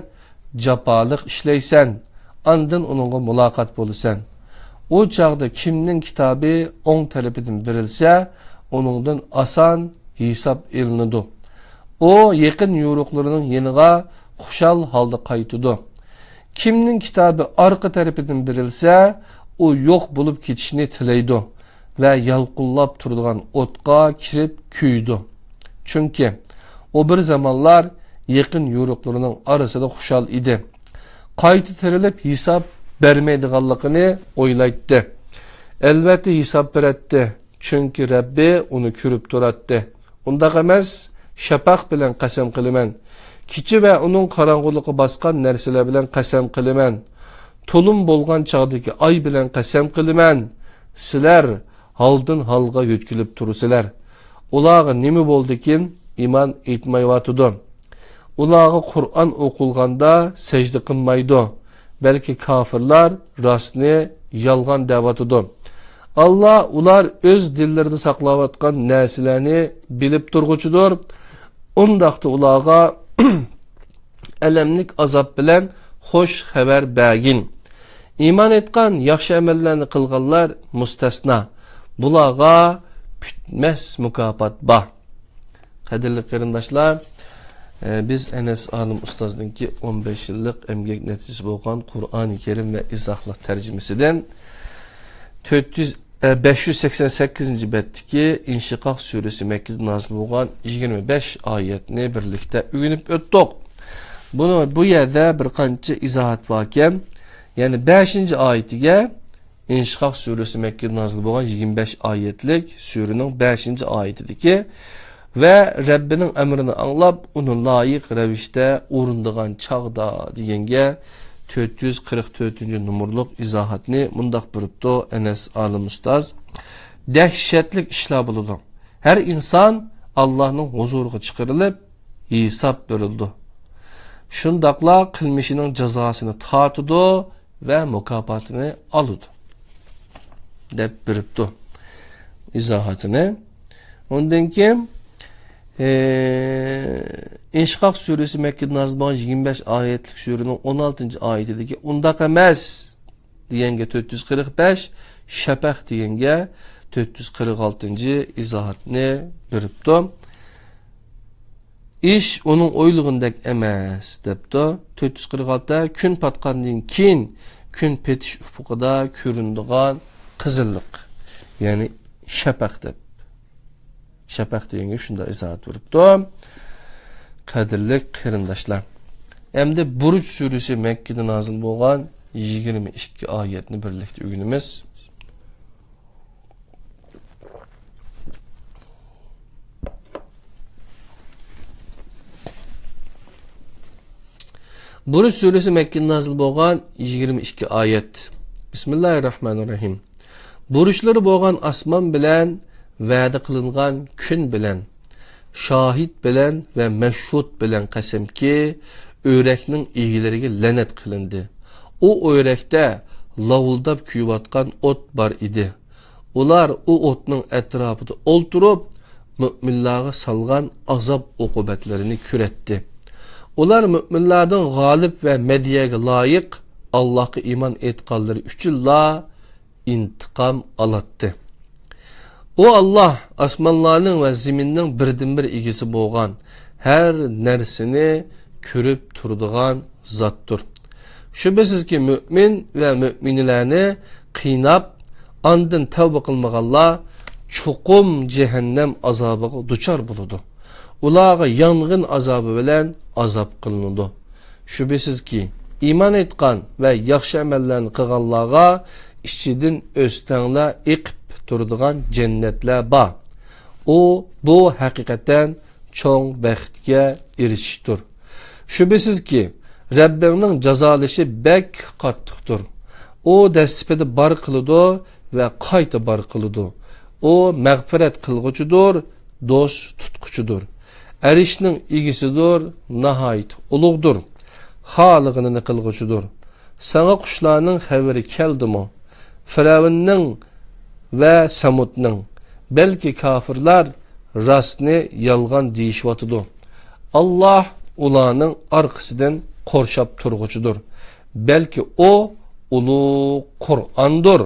جاپالىق ئىشلەيسەن، ئاندىن ئۇنىڭغا مۇلاقات بولىسەن. ئۇ چاغدا كىمنىڭ كىتابى ئوڭ تەرىپىدىن بېرىلسە، ئۇنىڭدىن ئاسان ھېساب ئېلىنىدۇ. ئۇ يېقىن يورۇقلىرىنىڭ يېنىغا خۇشال ھالدا قايتىدۇ. كىمنىڭ كىتابى ئارقا تەرىپىدىن بېرىلسە، ئۇ يوق بولۇپ كېتىشنى تىلەيدۇ ۋە يالقۇنلاپ تۇرىدىغان ئوتقا كىرىپ كۆيىدۇ. چۈنكى ئۇ بىر زامانلار يېقىن يورۇقلىرىنىڭ ئارىسىدا خۇشال ئىدى. قايتا تىرىلىپ ھېساب بەرمەيدىغانلىقىنى ئويلايتتى. ئەلۋەتتە ھېساب بېرەتتى، چۈنكى رەببى ئۇنى كۆرۈپ تۇراتتى. ئۇنداق ئەمەس، شەپەق بىلەن قەسەم قىلىمەن. كېچە ۋە ئۇنىڭ قاراڭغۇلۇقى باسقان نەرسىلەر بىلەن قەسەم قىلىمەن. تولۇن بولغان چاغدىكى ئاي بىلەن قەسەم قىلىمەن. سىلەر ھالدىن ھالغا يۆتكىلىپ تۇرىسىلەر. ئۇلارغا نېمە بولدىكىن، ئىمان ئېيتمايۋاتىدۇ. ئۇلارغا قۇرئان ئوقۇلغاندا سەجدە قىلمايدۇ. بەلكى كاپىرلار راستنى يالغان دەۋاتىدۇ. ئاللا ئۇلار ئۆز دىللىرىدا ساقلاۋاتقان نەرسىلەرنى بىلىپ تۇرغۇچىدۇر. ئۇنداقتا ئۇلارغا ئەلەملىك ئازاب بىلەن خوش خەۋەر بەرگىن. ئىمان ئېيتقان، ياخشى ئەمەللەرنى قىلغانلار مۇستەسنا. بۇلارغا پۈتمەس مۇكاپات بار. قەدىرلىك قېرىنداشلار، ئە، بىز ئەنەس ئالىم ئۇستازنىڭكى ئون بەش يىللىق ئەمگەك نەتىجىسى بولغان قۇرئانى كەرىم ۋە ئىزاھلىق تەرجىمىسىدىن تۆت يۈز، ئە، بەش يۈز سەكسەن سەككىزىنچى بەتتىكى ئىنشىقاق سۈرىسى مەككىدە نازىل بولغان يىگىرمە بەش ئايەتنى بىرلىكتە ئۆگىنىپ ئۆتتۇق. بۇنى، بۇ يەردە بىر قانچە ئىزاھات باركەن، يەنى بەشىنچى ئايىتىگە، ئىنشىقاق سۈرىسى مەككىدە نازىل بولغان يىگىرمە بەش ئايەتلىك سۈرىنىڭ بەشىنچى ئايىتىدىكى، ۋە رەببىنىڭ ئەمرىنى ئاڭلاپ، ئۇنى لايىق رەۋىشتە ئورۇندىغان چاغدا دېگەنگە تۆت يۈز قىرىق تۆتىنچى نومۇرلۇق ئىزاھاتنى مۇنداق بېرىپتۇ ئەنەس ئالىم ئۇستاز: دەھشەتلىك ئىشلار بولىدۇ. ھەر ئىنسان ئاللانىڭ ھۇزۇرىغا چىقىرىلىپ، ھېساب بېرىلىدۇ. شۇنداقلا قىلمىشىنىڭ جازاسىنى تارتىدۇ ۋە مۇكاپاتىنى ئالىدۇ، دەپ بېرىپتۇ ئىزاھاتىنى. ئۇندىن كېيىن، ئى، ئىنشىقاق سۈرىسى مەككىدە نازىل بولغان يىگىرمە بەش ئايەتلىك سۈرىنىڭ ئون ئالتىنچى ئايىتىدىكى «ئۇنداق ئەمەس» دېگەنگە تۆت يۈز قىرىق بەش، شەپەق دېگەنگە تۆت يۈز قىرىق ئالتىنچى ئىزاھاتنى بېرىپتۇ. «ئىش ئۇنىڭ ئويلىغىنىدەك ئەمەس» دەپتۇ. تۆت يۈز قىرىق ئالتە، كۈن پاتقاندىن كېيىن كۈن پېتىش ئۇپۇقىدا كۆرۈنىدىغان قىزىللىق، يەنى شەپەق دەپ. شەپەق دېگەنگە شۇنداق ئىزاھات بېرىپتۇ. قەدىرلىك قېرىنداشلار، ئەمدى بۇرۇج سۈرىسى مەككىدە نازىل بولغان يىگىرمە ئىككى ئايەتنى بىرلىكتە ئۆگىنىمىز. بۇرۇج سۈرىسى مەككىدە نازىل بولغان يىگىرمە ئىككى ئايەت. بىسمىللاھىررەھمانىررەھىم. بۇرۇجلىرى بولغان ئاسمان بىلەن، ۋەدە قىلىنغان كۈن بىلەن، شاھىد بىلەن ۋە مەشھۇد بىلەن قەسەمكى، ئۆرەكنىڭ ئىگىلىرىگە لەنەت قىلىندى. ئۇ ئۆرەكتە لاۋۇلداپ كۆيۈۋاتقان ئوت بار ئىدى. ئۇلار ئۇ ئوتنىڭ ئەتراپىدا ئولتۇرۇپ، مۆمىنلارغا سالغان ئازاب-ئوقۇبەتلىرىنى كۆرەتتى. ئۇلار مۆمىنلاردىن غالىب ۋە مەدھىيەگە لايىق، ئاللاھقا ئىمان ئېيتقانلىرى ئۈچۈنلا ئىنتىقام ئالاتتى. ئۇ ئاللاھ ئاسمانلارنىڭ ۋە زېمىننىڭ بىردىنبىر ئىگىسى بولغان، ھەر نەرسىنى كۆرۈپ تۇرىدىغان زاتتۇر. شۈبھىسىزكى، مۆمىن ۋە مۆمىنىلەرنى قىيناپ، ئاندىن تەۋبە قىلمىغانلار چوقۇم جەھەننەم ئازابىغا دۇچار بولىدۇ. ئۇلارغا يانغىن ئازابى بىلەن ئازاب قىلىنىدۇ. شۈبھىسىزكى، ئىمان ئېيتقان ۋە ياخشى ئەمەللەرنى قىلغانلارغا ئىچىدىن ئۆستەڭلەر ئېقىپ تۇرىدىغان جەننەتلەر بار. ئۇ، بۇ ھەقىقەتەن چوڭ بەختكە ئېرىشىشتۇر. شۈبھىسىزكى، رەببىڭنىڭ جازالىشى بەك قاتتىقتۇر. ئۇ دەسلىپىدە بار قىلىدۇ ۋە قايتا بار قىلىدۇ. ئۇ مەغپىرەت قىلغۇچىدۇر، دوست تۇتقۇچىدۇر. ئەرشنىڭ ئىگىسىدۇر، ناھايىتى ئۇلۇغدۇر. خالىغىنىنى قىلغۇچىدۇر. ساڭا قۇشلارنىڭ خەۋىرى كەلدىمۇ؟ فىرئەۋننىڭ ۋە سەمۇدنىڭ. بەلكى كاپىرلار راستنى يالغان دېيىشىۋاتىدۇ. ئاللاھ ئۇلارنىڭ ئارقىسىدىن قورشاپ تۇرغۇچىدۇر. بەلكى ئۇ ئۇلۇغ قۇرئاندۇر،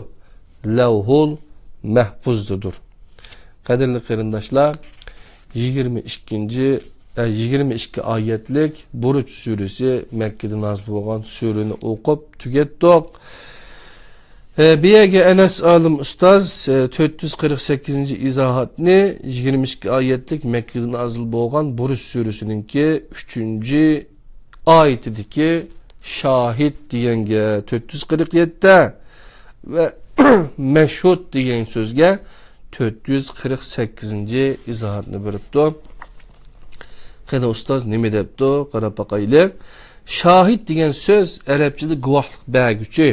لەۋھۇل مەھپۇزدىدۇر. قەدىرلىك قېرىنداشلار، يىگىرمە ئىككىنچى، ئە، يىگىرمە ئىككى ئايەتلىك بۇرۇج سۈرىسى مەككىدە نازىل بولغان سۈرىنى ئوقۇپ تۈگەتتۇق. ئە، بۇ يەرگە ئەنەس ئالىم ئۇستاز، ئە، تۆت يۈز قىرىق سەككىزىنچى ئىزاھاتنى، يىگىرمە ئىككى ئايەتلىك مەككىدە نازىل بولغان بۇرۇج سۈرىسىنىڭكى ئۈچىنچى ئايىتىدىكى شاھىد دېگەنگە تۆت يۈز قىرىق يەتتە ۋە مەشھۇد دېگەن سۆزگە تۆت يۈز قىرىق سەككىزىنچى ئىزاھاتنى بېرىپتۇ. قېنى ئۇستاز نېمە دەپتۇ؟ قاراپ باقايلى. شاھىد دېگەن سۆز ئەرەبچىدە گۇۋاھلىق بەرگۈچى،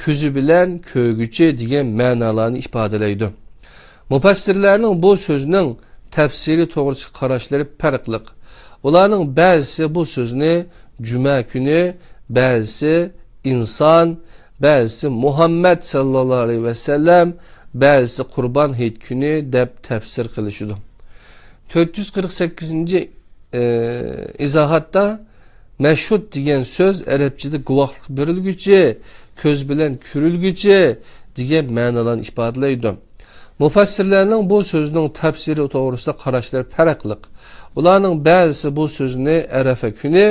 كۆزى بىلەن كۆرگۈچى دېگەن مەنالارنى ئىپادىلەيدۇ. مۇپەسسىرلەرنىڭ بۇ سۆزنىڭ تەپسىرى توغرىسىدىكى قاراشلىرى پەرقلىق. ئۇلارنىڭ بەزىسى بۇ سۆزنى جۈمە كۈنى، بەزىسى ئىنسان، بەزىسى مۇھەممەد ساللاللاھۇ ئەلەيھى ۋەسەللەم، بەزىسى قۇربان ھېيت كۈنى دەپ تەپسىر قىلىشىدۇ. تۆت يۈز قىرىق سەككىزىنچى، ئى، ئىزاھاتتا مەشھۇد دېگەن سۆز ئەرەبچىدە گۇۋاھلىق بېرىلگۈچى، كۆز بىلەن كۆرۈلگۈچى دېگەن مەنىلەرنى ئىپادىلەيدۇ. مۇپەسسىرلەرنىڭ بۇ سۆزنىڭ تەپسىرى توغرىسىدا قاراشلىرى پەرقلىق. ئۇلارنىڭ بەزىسى بۇ سۆزنى ئەرەفە كۈنى،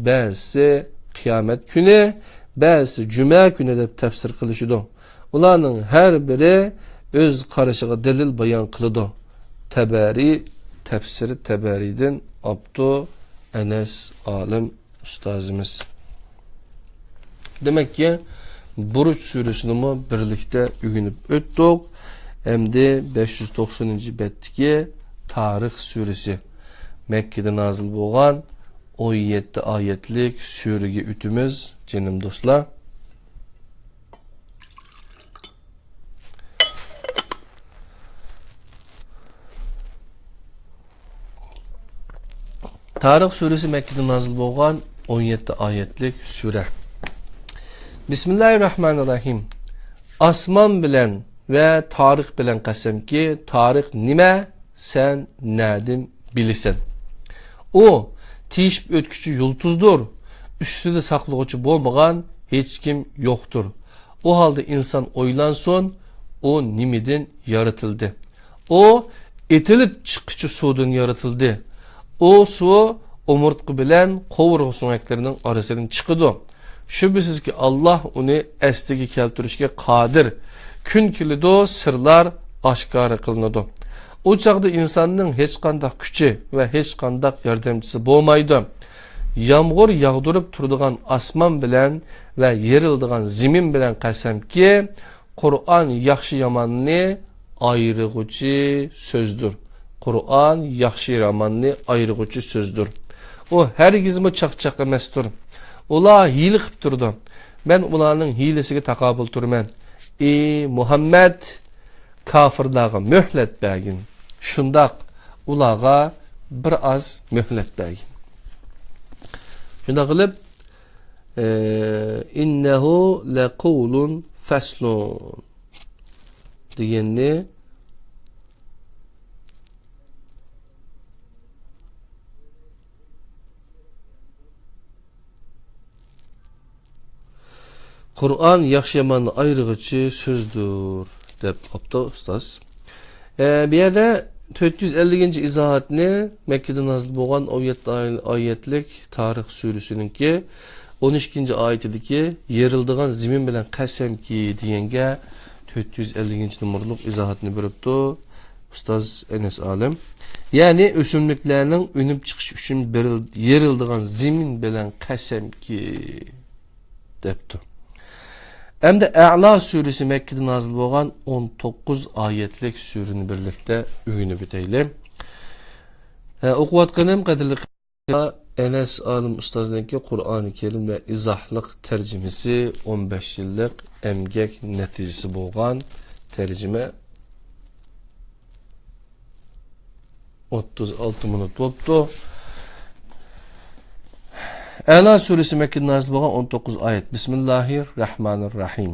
بەزىسى قىيامەت كۈنى، بەزىسى جۈمە كۈنى دەپ تەپسىر قىلىشىدۇ. ئۇلارنىڭ ھەر بىرى ئۆز قارىشىغا دەلىل بايان قىلىدۇ. تەبەرى، تەپسىر تەبەرىدىن ئاپتۇ ئەنەس ئالىم ئۇستازىمىز. دېمەككى، بۇرۇج سۈرىسىنىمۇ بىرلىكتە ئۆگىنىپ ئۆتتۇق. ئەمدى بەش يۈز توقسىنىنچى بەتتىكى تارىخ سۈرىسى، مەككىدە نازىل بولغان ئون يەتتە ئايەتلىك سۈرىگە ئۆتىمىز، جېنىم دوستلار. تارىخ سۈرىسى مەككىدە نازىل بولغان ئون يەتتە ئايەتلىك سۈرە. بىسمىللاھىررەھمانىررەھىم. ئاسمان بىلەن ۋە تارىخ بىلەن قەسەمكى، تارىخ نېمە؟ سەن نەدىن بىلىسەن؟ ئۇ تېشىپ ئۆتكۈچى يۇلتۇزدۇر، ئۈستىدە ساقلىغۇچى بولمىغان ھېچكىم يوقتۇر. ئۇ ھالدا ئىنسان ئويلانسۇن، ئۇ نېمىدىن يارىتىلدى؟ ئۇ ئېتىلىپ چىققۇچى سۇدىن يارىتىلدى. ئۇ سۇ ئومۇرتقا بىلەن قوۋۇرغا سۆڭەكلىرىنىڭ ئارىسىدىن چىقىدۇ. شۈبھىسىزكى، ئاللاھ ئۇنى ئەسلىگە كەلتۈرۈشكە قادىر. كۈن كېلىدۇ، سىرلار ئاشكارا قىلىنىدۇ. ئۇ چاغدا ئىنساننىڭ ھېچقانداق كۈچى ۋە ھېچقانداق ياردەمچىسى بولمايدۇ. يامغۇر ياغدۇرۇپ تۇرىدىغان ئاسمان بىلەن ۋە يېرىلىدىغان زېمىن بىلەن قەسەمكى، قۇرئان ياخشى-ياماننى ئايرىغۇچى سۆزدۇر. قۇرئان ياخشى-ياماننى ئايرىغۇچى سۆزدۇر. ئۇ ھەرگىزمۇ چاقچاق ئەمەستۇر. ئۇلار ھىيلە قىپ تۇرىدۇ. مەن ئۇلارنىڭ ھىيلىسىگە تاقابىل تۇرىمەن. ئى مۇھەممەد، كاپىرلارغا مۆھلەت بەرگىن. شۇنداق ئۇلارغا بىر ئاز مۆھلەت بەرگىن. شۇنداق قىلىپ، ئى، «ئىننەھۇ لەقەۋلۇن فەسلۇن» دېگەننى «قۇرئان ياخشى-ياماننى ئايرىغۇچى سۆزدۇر» دەپ ئاپتۇ ئۇستاز. ئە، بۇ يەردە تۆت يۈز ئەللىكىنچى ئىزاھاتنى، مەككىدە نازىل بولغان ئون يەتتە ئاي-، ئايەتلىك تارىخ سۈرىسىنىڭكى ئون ئىككىنچى ئايىتىدىكى «يېرىلىدىغان زېمىن بىلەن قەسەمكى» دېگەنگە تۆت يۈز ئەللىكىنچى نومۇرلۇق ئىزاھاتنى بېرىپتۇ ئۇستاز ئەنەس ئالىم. يەنى ئۆسۈملۈكلەرنىڭ ئۈنۈپ چىقىشى ئۈچۈن بېرىل-، يېرىلىدىغان زېمىن بىلەن قەسەمكى دەپتۇ. ئەمدى ئەلا سۈرىسى مەككىدە نازىل بولغان ئون توققۇز ئايەتلىك سۈرىنى بىرلىكتە ئۆگىنىپ ئۆتەيلى. ھە، ئوقۇۋاتقىنىم قەدىرلىك ئەنەس ئالىم ئۇستازنىڭكى قۇرئانى كەرىم ۋە ئىزاھلىق تەرجىمىسى، ئون بەش يىللىق ئەمگەك نەتىجىسى بولغان تەرجىمە. ئوتتۇز ئالتە مىنۇت بوپتۇ. ئەلا سۈرىسى مەككىدە نازىل بولغان ئون توققۇز ئايەت. بىسمىللاھىر راھمانىر راھىم.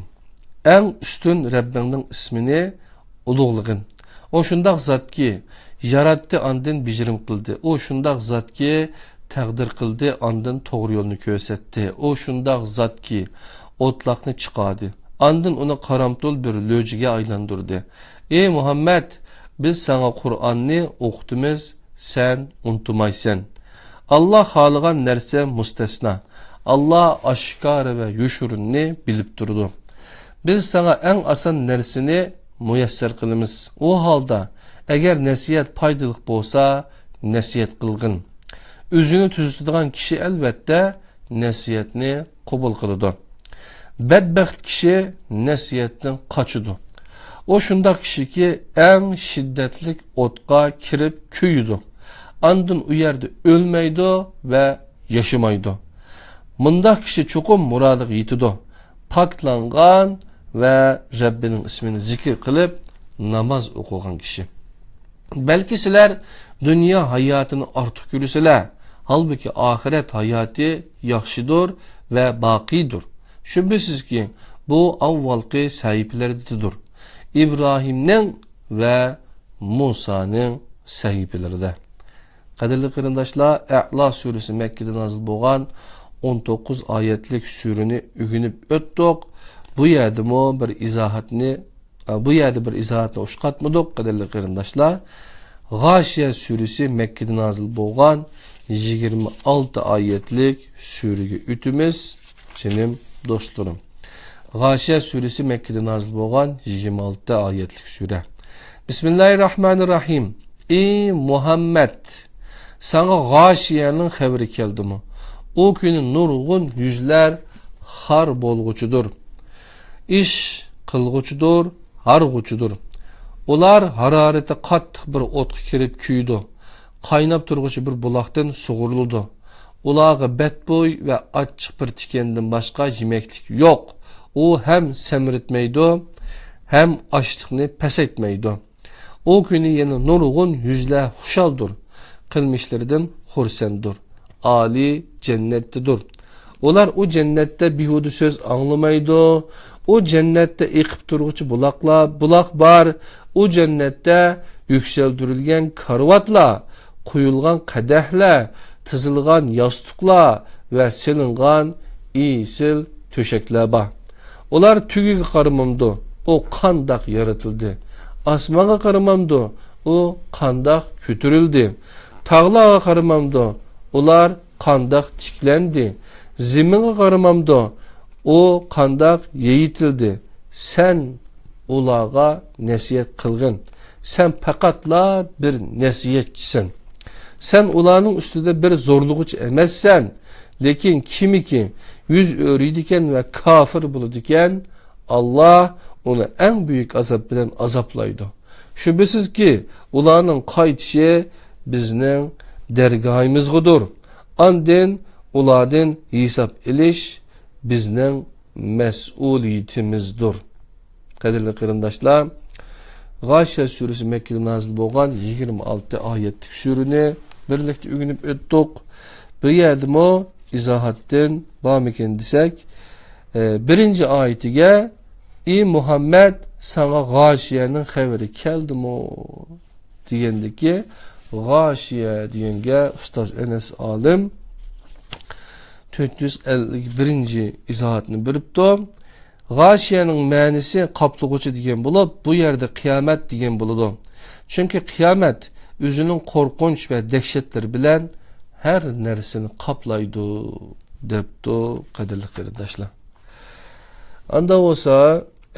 ئەڭ ئۈستۈن رەببىڭنىڭ ئىسمىنى ئۇلۇغلىغىن. ئۇ شۇنداق زاتكى، ياراتتى، ئاندىن بېجىرىم قىلدى. ئۇ شۇنداق زاتكى، تەقدىر قىلدى، ئاندىن توغرا يولنى كۆرسەتتى. ئۇ شۇنداق زاتكى، ئوتلاقنى چىقاردى، ئاندىن ئۇنى قارامتۇل بىر لۆجىگە ئايلاندۇردى. ئى مۇھەممەد، بىز ساڭا قۇرئاننى ئوقۇتىمىز، سەن ئۇنتۇمايسەن. ئاللا خالىغان نەرسە مۇستەسنا. ئاللا ئاشكارا ۋە يوشۇرۇننى بىلىپ تۇرىدۇ. بىز ساڭا ئەڭ ئاسان نەرسىنى مۇيەسسەر قىلىمىز. ئۇ ھالدا، ئەگەر نەسىھەت پايدىلىق بولسا، نەسىھەت قىلغىن. ئۆزىنى تۈزىتىدىغان كىشى، ئەلۋەتتە، نەسىھەتنى قوبۇل قىلىدۇ. بەتبەخت كىشى نەسىھەتتىن قاچىدۇ. ئۇ شۇنداق كىشىكى، ئەڭ شىددەتلىك ئوتقا كىرىپ كۆيىدۇ. ئاندىن ئۇ يەردە ئۆلمەيدۇ ۋە ياشىمايدۇ. مۇنداق كىشى چوقۇم مۇرادىغا يېتىدۇ. پاكلانغان ۋە رەببىنىڭ ئىسمىنى زىكىر قىلىپ ناماز ئوقۇغان كىشى. بەلكى سىلەر دۇنيا ھاياتىنى ئارتۇق كۆرىسىلەر، ھالبۇكى ئاخىرەت ھاياتى ياخشىدۇر ۋە باقىيدۇر. شۈبھىسىزكى، بۇ ئاۋۋالقى سەھىپىلەردىدۇر. ئىبراھىمنىڭ ۋە مۇسانىڭ سەھىپىلىرىدە. قەدىرلىك قېرىنداشلار، ئەلا سۈرىسى مەككىدە نازىل بولغان ئون توققۇز ئايەتلىك سۈرىنى ئۆگىنىپ ئۆتتۇق. بۇ يەردىمۇ بىر ئىزاھاتنى، بۇ يەردە بىر ئىزاھاتنى ئۇچراتمىدۇق، قەدىرلىك قېرىنداشلار. غاشىيە سۈرىسى مەككىدە نازىل بولغان يىگىرمە ئالتە ئايەتلىك سۈرىگە ئۆتىمىز، جېنىم دوستلىرىم. غاشىيە سۈرىسى مەككىدە نازىل بولغان يىگىرمە ئالتە ئايەتلىك سۈرە. بىسمىللاھىرراھمانىرراھىم. ئى مۇھەممەد! ساڭا غاشىيەنىڭ خەۋىرى كەلدىمۇ؟ ئۇ كۈنى نۇرغۇن يۈزلەر خار بولغۇچىدۇر، ئىش قىلغۇچىدۇر، ھارغۇچىدۇر. ئۇلار ھارارىتى قاتتىق بىر ئوتقا كىرىپ كۆيىدۇ، قايناپ تۇرغۇچى بىر بۇلاقتىن سۇغۇرۇلىدۇ. ئۇلارغا بەتبۇي ۋە ئاچچىق بىر تىكەندىن باشقا يېمەكلىك يوق. ئۇ ھەم سەمرىتمەيدۇ، ھەم ئاچلىقنى پەسەيتمەيدۇ. ئۇ كۈنى يەنە نۇرغۇن يۈزلەر خۇشالدۇر، قىلمىشلىرىدىن خۇرسەندۇر، ئالىي جەننەتتىدۇر. ئۇلار ئۇ جەننەتتە بىھۇدە سۆز ئاڭلىمايدۇ. ئۇ جەننەتتە ئېقىپ تۇرغۇچى بۇلاقلار، بۇلاق بار. ئۇ جەننەتتە يۈكسەلدۈرۈلگەن كارىۋاتلار، قويۇلغان قەدەھلەر، تىزىلغان ياستۇقلار ۋە سېلىنغان ئېسىل تۆشەكلەر بار. ئۇلار تۈگىگە قارىمامدۇ، ئۇ قانداق يارىتىلدى؟ ئاسمانغا قارىمامدۇ، ئۇ قانداق كۆتۈرۈلدى؟ تاغلارغا قارىمامدۇ، ئۇلار قانداق تىكلەندى؟ زېمىنغا قارىمامدۇ، ئۇ قانداق يېيىتىلدى؟ سەن ئۇلارغا نەسىھەت قىلغىن. سەن پەقەتلا بىر نەسىھەتچىسەن. سەن ئۇلارنىڭ ئۈستىدە بىر زورلىغۇچى ئەمەسسەن. لېكىن كىمكى يۈز ئۆرۈيدىكەن ۋە كاپىر بولىدىكەن، ئاللا ئۇنى ئەڭ بۈيۈك ئازاب بىلەن ئازابلايدۇ. شۈبھىسىزكى، ئۇلارنىڭ قايتىشى بىزنىڭ دەرگاھىمىزغىدۇر. ئاندىن ئۇلاردىن ھېساب ئېلىش بىزنىڭ مەسئۇلىيىتىمىزدۇر. قەدىرلىك قېرىنداشلار، غاشىيە سۈرىسى مەككىدە نازىل بولغان يىگىرمە ئالتە ئايەتلىك سۈرىنى بىرلىكتە ئۆگىنىپ ئۆتتۇق. بۇ يەردىمۇ ئىزاھاتتىن بارمىكىن دېسەك، ئە، بىرىنچى ئايىتىگە، «ئى مۇھەممەد، ساڭا غاشىيەنىڭ خەۋىرى كەلدىمۇ؟» دېگەندىكى، غاشىيە دېگەنگە ئۇستاز ئەنەس ئالىم تۆت يۈز ئەللىك بىرىنچى ئىزاھاتنى بېرىپتۇ. غاشىيەنىڭ مەنىسى قاپلىغۇچى دېگەن بولۇپ، بۇ يەردە قىيامەت دېگەن بولىدۇ. چۈنكى قىيامەت ئۆزىنىڭ قورقۇنچ ۋە دەھشەتلىرى بىلەن ھەر نەرسىنى قاپلايدۇ، دەپتۇ، قەدىرلىك قېرىنداشلار. ئاندا بولسا،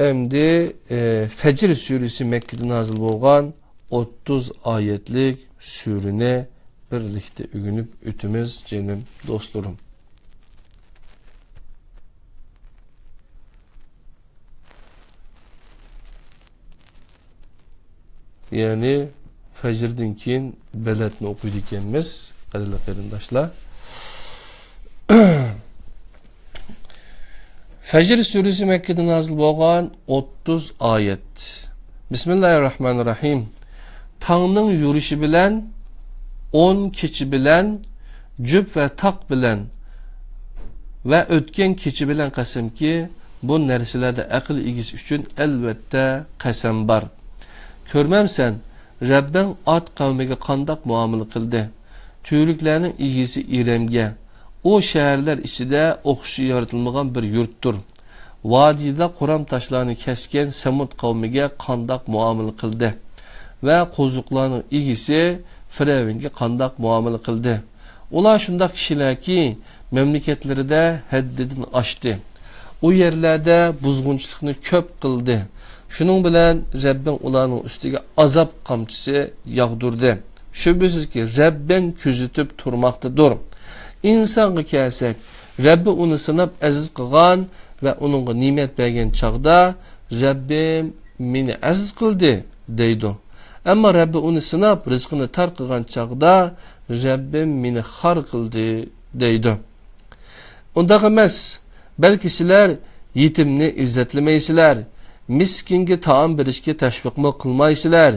ئەمدى، ئە، فەجر سۈرىسى مەككىدە نازىل بولغان ئوتتۇز ئايەتلىك سۈرىنى بىرلىكتە ئۆگىنىپ ئۆتىمىز، جېنىم دوستلىرىم. يەنى فەجردىن كېيىن بەلەتنى ئوقۇيدىكەنمىز، قەدىرلىك قېرىنداشلار. فەجر سۈرىسى مەككىدە نازىل بولغان، ئوتتۇز ئايەت. بىسمىللاھىرراھمانىرراھىم. تاڭنىڭ يورۇشى بىلەن، ئون كېچە بىلەن، جۈپ ۋە تاق بىلەن ۋە ئۆتكەن كېچە بىلەن قەسەمكى، بۇ نەرسىلەردە ئەقىل ئىگىسى ئۈچۈن ئەلۋەتتە قەسەم بار. كۆرمەمسەن، رەببىڭ ئاد قەۋمىگە قانداق مۇئامىلە قىلدى؟ تۈۋرۈكلەرنىڭ ئىگىسى ئىرەمگە، ئۇ شەھەرلەر ئىچىدە ئوخشىشى يارىتىلمىغان بىر يۇرتتۇر. ۋادىدا قورام تاشلارنى كەسكەن سەمۇد قەۋمىگە قانداق مۇئامىلە قىلدى ۋە قوزۇقلارنىڭ ئىگىسى فىرئەۋنگە قانداق مۇئامىلە قىلدى؟ ئۇلار شۇنداق كىشىلەركى، مەملىكەتلىرىدە ھەددىدىن ئاشتى. ئۇ يەرلەردە بۇزغۇنچىلىقنى كۆپ قىلدى. شۇنىڭ بىلەن رەببىڭ ئۇلارنىڭ ئۈستىگە ئازاب قامچىسى ياغدۇردى. شۈبھىسىزكى، رەببىڭ كۆزىتىپ تۇرماقتىدۇر. ئىنسانغا كەلسەك، رەببى ئۇنى سىناپ ئەزىز قىلغان ۋە ئۇنىڭغا نېمەت بەرگەن چاغدا، «رەببىم مېنى ئەزىز قىلدى» دەيدۇ. ئەمما رەببى ئۇنى سىناپ، رىزقىنى تار قىلغان چاغدا، «رەببىم مېنى خار قىلدى» دەيدۇ. ئۇنداق ئەمەس، بەلكى سىلەر يېتىمنى ئىززەتلىمەيسىلەر، مىسكىنگە تائام بېرىشكە تەشۋىقمۇ قىلمايسىلەر،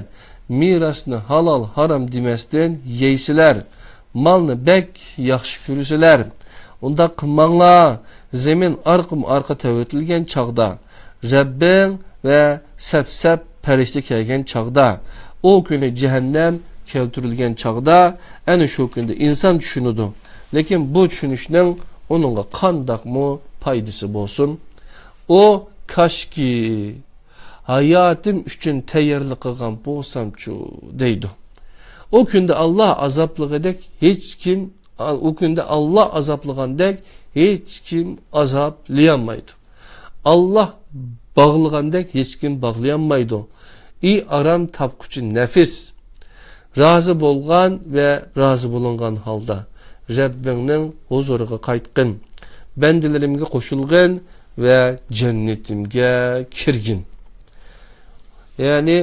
مىراسنى ھالال ھارام دېمەستىن يەيسىلەر، مالنى بەك ياخشى كۆرىسىلەر. ئۇنداق قىلماڭلار، زېمىن ئارقىمۇ ئارقا تەۋرىتىلگەن چاغدا، رەببىڭ ۋە سەپ-سەپ پەرىشتە كەلگەن چاغدا، ئۇ كۈنى جەھەننەم كەلتۈرۈلگەن چاغدا، ئەنە شۇ كۈندە ئىنسان چۈشىنىدۇ. لېكىن بۇ چۈشىنىشنىڭ ئۇنىڭغا قانداقمۇ پايدىسى بولسۇن؟ ئۇ، «كاشكى، ھاياتىم ئۈچۈن تەييارلىق قىلغان بولسامچۇ» دەيدۇ. ئۇ كۈندە ئاللا ئازابلىغىدەك ھېچكىم، ئۇ كۈندە ئاللا ئازابلىغاندەك ھېچكىم ئازابلىيالمايدۇ. ئاللا باغلىغاندەك ھېچكىم باغلىيالمايدۇ. ئى ئارام تاپقۇچى نەپس! رازى بولغان ۋە رازى بولۇنغان ھالدا رەببىڭنىڭ ھۇزۇرىغا قايتقىن. بەندىلىرىمگە قوشۇلغىن ۋە جەننىتىمگە كىرگىن. يەنى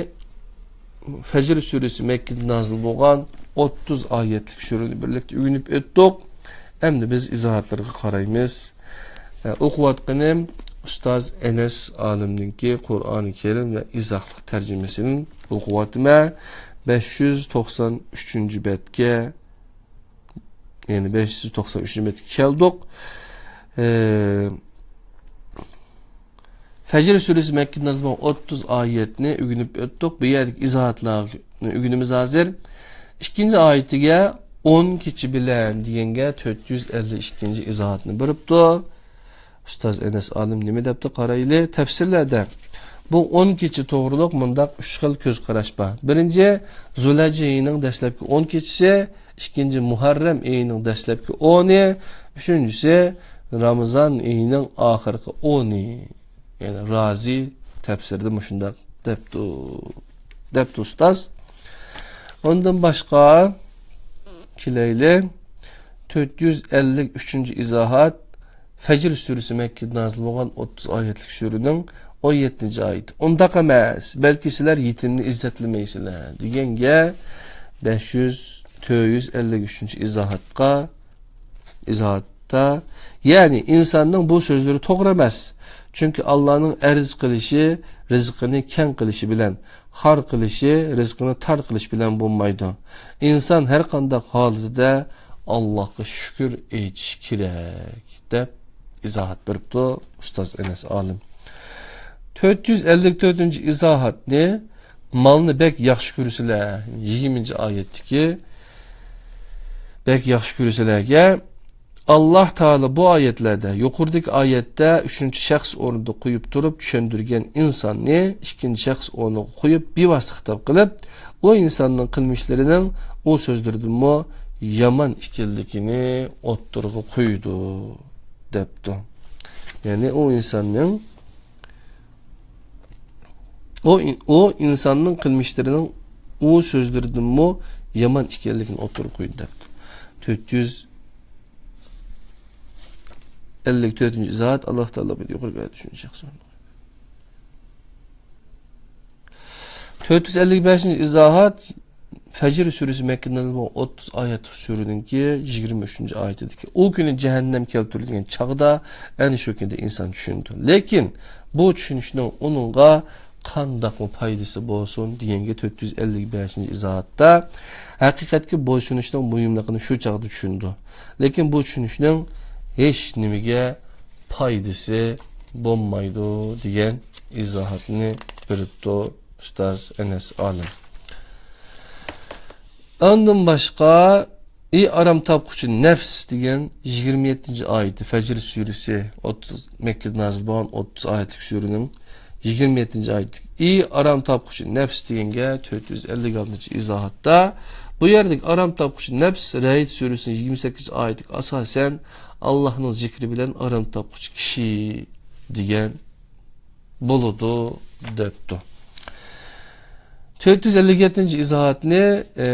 فەجر سۈرىسى مەككىدە نازىل بولغان ئوتتۇز ئايەتلىك سۈرىنى بىرلىكتە ئۆگىنىپ ئۆتتۇق. ئەمدى بىز ئىزاھاتلىرىغا قارايمىز. ئە، ئوقۇۋاتقىنىم ئۇستاز ئەنەس ئالىمنىڭكى قۇرئانى كەرىم ۋە ئىزاھلىق تەرجىمىسىنى ئوقۇۋاتىمەن. بەش يۈز توقسان ئۈچىنچى بەتكە، يەنى بەش يۈز توقسان ئۈچىنچى بەتكە كەلدۇق. ئە، فەجر سۈرىسى مەككىدە نازىل بولغان ئوتتۇز ئايەتنى ئۆگىنىپ ئۆتتۇق. بۇ يەردىكى ئىزاھاتلارنى ئۆگىنىمىز ھازىر. ئىككىنچى ئايىتىگە ئون كېچە بىلەن دېگەنگە تۆت يۈز ئەللىك ئىككىنچى ئىزاھاتنى بېرىپتۇ. ئۇستاز ئەنەس ئالىم نېمە دەپتۇ قارايلى. تەپسىرلەردە بۇ ئون كېچە توغرۇلۇق مۇنداق ئۈچ خىل كۆز قاراش بار. بىرىنچى، زۇلھەججە ئېيىنىڭ دەسلەپكى ئون كېچىسى، ئىككىنچى، مۇھەررەم ئېيىنىڭ دەسلەپكى ئونى، ئۈچىنچىسى، رامىزان ئېيىنىڭ ئاخىرقى ئونى. يەنى رازى تەپسىرىدە مۇشۇنداق دەپتۇ، دەپتۇ ئۇستاز. ئۇندىن باشقا كېلەيلى، تۆت يۈز ئەللىك ئۈچىنچى ئىزاھات، فەجر سۈرىسى مەككىدە نازىل بولغان ئوتتۇز ئايەتلىك سۈرىنىڭ ئون يەتتىنچى ئايىتى. ئۇنداق ئەمەس، بەلكى سىلەر يېتىمنى ئىززەتلىمەيسىلەر دېگەنگە بەش يۈز، تۆت يۈز ئەللىك ئۈچىنچى ئىزاھاتقا، ئىزاھات ئىزاھاتتا، يەنى ئىنساننىڭ بۇ سۆزلىرى توغرا ئەمەس. چۈنكى ئاللانىڭ ئەرز قىلىشى رىزقىنى كەڭ قىلىشى بىلەن، خار قىلىشى رىزقىنى تار قىلىش بىلەن بولمايدۇ. ئىنسان ھەر قانداق ھالىتىدە ئاللاغا شۈكۈر ئېيتىشى كېرەك، دەپ ئىزاھات بېرىپتۇ ئۇستاز ئەنەس ئالىم. تۆت يۈز ئەللىك تۆتىنچى ئىزاھاتنى، مالنى بەك ياخشى كۆرسىلەر، يىگىرمىنچى ئايەتتىكى، بەك ياخشى كۆرسىلەرگە، ئاللاھ تائالا بۇ ئايەتلەردە، يۇقىرىدىكى ئايەتتە ئۈچىنچى شەخس ئورنىدا قويۇپ تۇرۇپ چۈشەندۈرگەن ئىنساننى ئىككىنچى شەخس ئورنىغا قويۇپ، بىۋاسىتە خىتاب قىلىپ، ئۇ ئىنساننىڭ قىلمىشلىرىنىڭ ئۇ سۆزلىرىدىنمۇ يامان ئىكەنلىكىنى ئوتتۇرىغا قويىدۇ، دەپتۇ. يەنى ئۇ ئىنساننىڭ، ئۇ، ئۇ ئىنساننىڭ قىلمىشلىرىنىڭ ئۇ سۆزلىرىدىنمۇ يامان ئىكەنلىكىنى ئوتتۇرىغا قويىدۇ، دەپتۇ. تۆت يۈز ئەللىك تۆتىنچى ئىزاھات، ئاللاھ تائالا بۇ يۇقىرىقى ئايەتتە شۇنى شەخس تۆت يۈز ئەللىك بەشىنچى ئىزاھات، فەجر سۈرىسى مەككىدە نازىل بولغان ئوتتۇز ئايەتلىك سۈرىنىڭكى يىگىرمە ئۈچىنچى ئايىتىدىكى، ئۇ كۈنى جەھەننەم كەلتۈرۈلگەن چاغدا ئەنە شۇ كۈندە ئىنسان چۈشىنىدۇ. لېكىن بۇ چۈشىنىشنىڭ ئۇنىڭغا قانداقمۇ پايدىسى بولسۇن دېگەنگە تۆت يۈز ئەللىك بەشىنچى ئىزاھاتتا، ھەقىقەتكە بويسۇنۇشنىڭ مۇھىملىقىنى شۇ چاغدا چۈشىنىدۇ. لېكىن بۇ چۈشىنىشنىڭ ھېچ نېمىگە پايدىسى بولمايدۇ، دېگەن ئىزاھاتنى بېرىپتۇ ئۇستاز ئەنەس ئالىم. ئاندىن باشقا، ئى ئارام تاپقۇچى نەپس دېگەن يىگىرمە يەتتىنچى ئايىتى، فەجر سۈرىسى، ئوتتۇز، مەككىدە نازىل بولغان ئوتتۇز ئايەتلىك سۈرىنىڭ يىگىرمە يەتتىنچى ئايىتى، ئى ئارام تاپقۇچى نەپس دېگەنگە تۆت يۈز ئەللىك ئالتىنچى ئىزاھاتتا، بۇ يەردىكى ئارام تاپقۇچى نەپس، رەئد سۈرىسىنىڭ يىگىرمە سەككىزىنچى ئايىتىگە ئاساسەن، ئاللاھنىڭ زىكرى بىلەن ئارام تاپقۇچى كىشى دېگەن بولىدۇ، دەپتۇ. تۆت يۈز ئەللىك يەتتىنچى ئىزاھاتنى، ئە،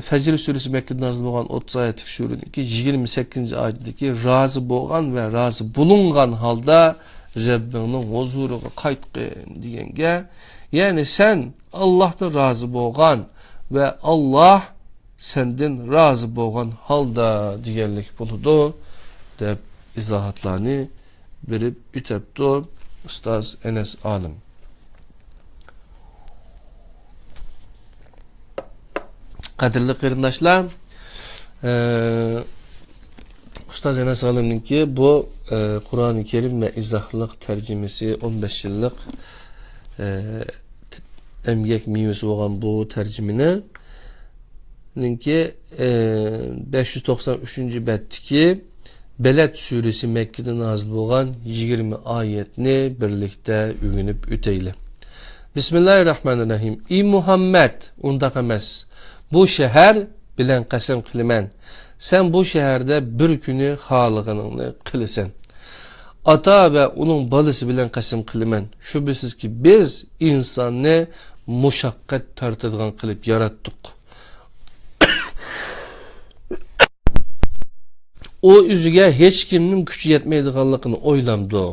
فەجر سۈرىسى مەككىدە نازىل بولغان ئوتتۇز ئايەتلىك سۈرىنىڭكى يىگىرمە سەككىزىنچى ئايىتىدىكى، رازى بولغان ۋە رازى بولۇنغان ھالدا رەببىڭنىڭ ھۇزۇرىغا قايتقىن دېگەنگە، يەنى سەن ئاللاھتىن رازى بولغان ۋە ئاللاھ سەندىن رازى بولغان ھالدا دېگەنلىك بولىدۇ، دەپ ئىزاھاتلارنى بېرىپ ئۆتەپتۇ ئۇستاز ئەنەس ئالىم. قەدىرلىك قېرىنداشلار، ئە، ئۇستاز ئەنەس ئالىمنىڭكى بۇ، ئە، قۇرئانى كەرىم ۋە ئىزاھلىق تەرجىمىسى، ئون بەش يىللىق، ئە، ئەمگەك مېۋىسى بولغان بۇ تەرجىمىنى نىڭكى، ئى، بەش يۈز توقسان ئۈچىنچى بەتتىكى بەلەد سۈرىسى مەككىدە نازىل بولغان يىگىرمە ئايەتنى بىرلىكتە ئۆگىنىپ ئۆتەيلى. بىسمىللاھىررەھمانىررەھىم. ئى مۇھەممەد، ئۇنداق ئەمەس. بۇ شەھەر بىلەن قەسەم قىلىمەن. سەن بۇ شەھەردە بىر كۈنى خالىغىنىڭنى قىلىسەن. ئاتا ۋە ئۇنىڭ بالىسى بىلەن قەسەم قىلىمەن. شۈبھىسىزكى، بىز ئىنساننى مۇشەققەت تارتىدىغان قىلىپ ياراتتۇق. ئۇ ئۆزىگە ھېچكىمنىڭ كۈچى يەتمەيدىغانلىقىنى ئويلامدۇ؟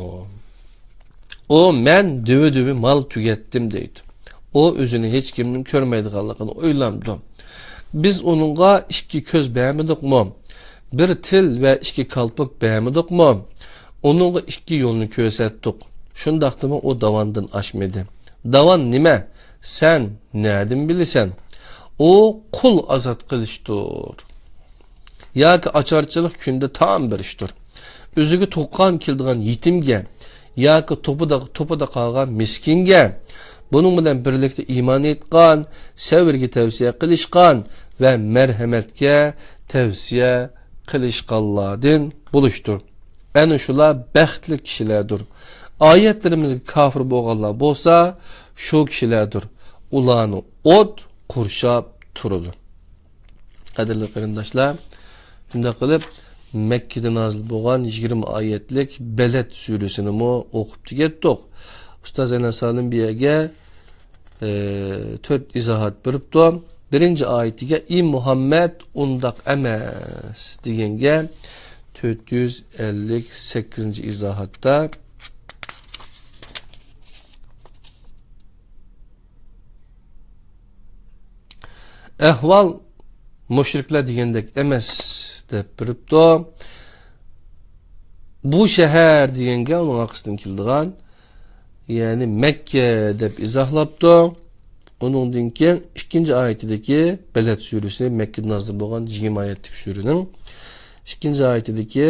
ئۇ، مەن دۆۋە-دۆۋە مال تۈگەتتىم دەيدۇ. ئۇ ئۆزىنى ھېچكىمنىڭ كۆرمەيدىغانلىقىنى ئويلامدۇ؟ بىز ئۇنىڭغا ئىككى كۆز بەرمىدۇقمۇ؟ بىر تىل ۋە ئىككى كالپۇك بەرمىدۇقمۇ؟ ئۇنىڭغا ئىككى يولنى كۆرسەتتۇق. شۇنداقتىمۇ ئۇ داۋاندىن ئاشمىدى. داۋان نېمە؟ سەن نەدىن بىلىسەن؟ ئۇ قۇل ئازاد قىلىشتۇر. ياكى ئاچارچىلىق كۈندە تائام بېرىشتۇر. ئۆزىگە تۇغقان كېلىدىغان يېتىمگە ياكى توپىدا، توپىدا قالغان مىسكىنگە، بۇنىڭ بىلەن بىرلىكتە ئىمان ئېيتقان، سەۋرگە تەۋسىيە قىلىشقان ۋە مەرھەمەتكە تەۋسىيە قىلىشقانلاردىن بولۇشتۇر. ئەنە شۇلار بەختلىك كىشىلەردۇر. ئايەتلىرىمىزگە كاپىر بولغانلار بولسا، شۇ كىشىلەردۇر. ئۇلارنى ئوت قورشاپ تۇرىدۇ. قەدىرلىك قېرىنداشلار، شۇنداق قىلىپ، مەككىدە نازىل بولغان يىگىرمە ئايەتلىك بەلەد سۈرىسىنىمۇ ئوقۇپ تۈگەتتۇق. ئۇستاز ئەنەس ئالىم بۇ يەرگە، ئى، تۆت ئىزاھات بېرىپتۇ. بىرىنچى ئايىتىگە، ئى مۇھەممەد، ئۇنداق ئەمەس دېگەنگە، تۆت يۈز ئەللىك سەككىزىنچى ئىزاھاتتا، ئەھۋال مۇشرىكلار دېگەندەك ئەمەس، دەپ بېرىپتۇ. بۇ شەھەر دېگەنگە ئۇنىڭ ئارقىسىدىن كېلىدىغان، يەنى مەككە دەپ ئىزاھلاپتۇ. ئۇنىڭدىن كېيىن ئىككىنچى ئايىتىدىكى، بەلەد سۈرىسى، مەككىدە نازىل بولغان يىگىرمە ئايەتلىك سۈرىنىڭ ئىككىنچى ئايىتىدىكى،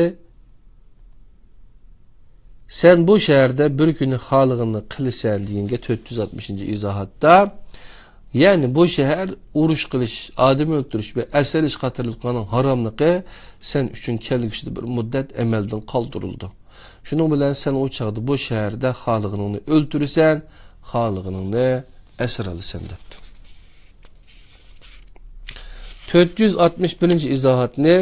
سەن بۇ شەھەردە بىر كۈنى خالىغىنىنى قىلىسەن دېگەنگە تۆت يۈز ئاتمىشىنچى ئىزاھاتتا، يەنى بۇ شەھەر ئۇرۇش قىلىش، ئادەم ئۆلتۈرۈش ۋە ئەسىر ئېلىش قاتارلىقلارنىڭ ھاراملىقى سەن ئۈچۈن كەلگۈسىدە بىر مۇددەت ئەمەلدىن قالدۇرۇلىدۇ. شۇنىڭ بىلەن سەن ئۇ چاغدا بۇ شەھەردە خالىغىنىڭنى ئۆلتۈرىسەن، خالىغىنىڭنى ئەسىر ئالىسەن دەپتۇ. تۆت يۈز ئاتمىش بىرىنچى ئىزاھاتنى،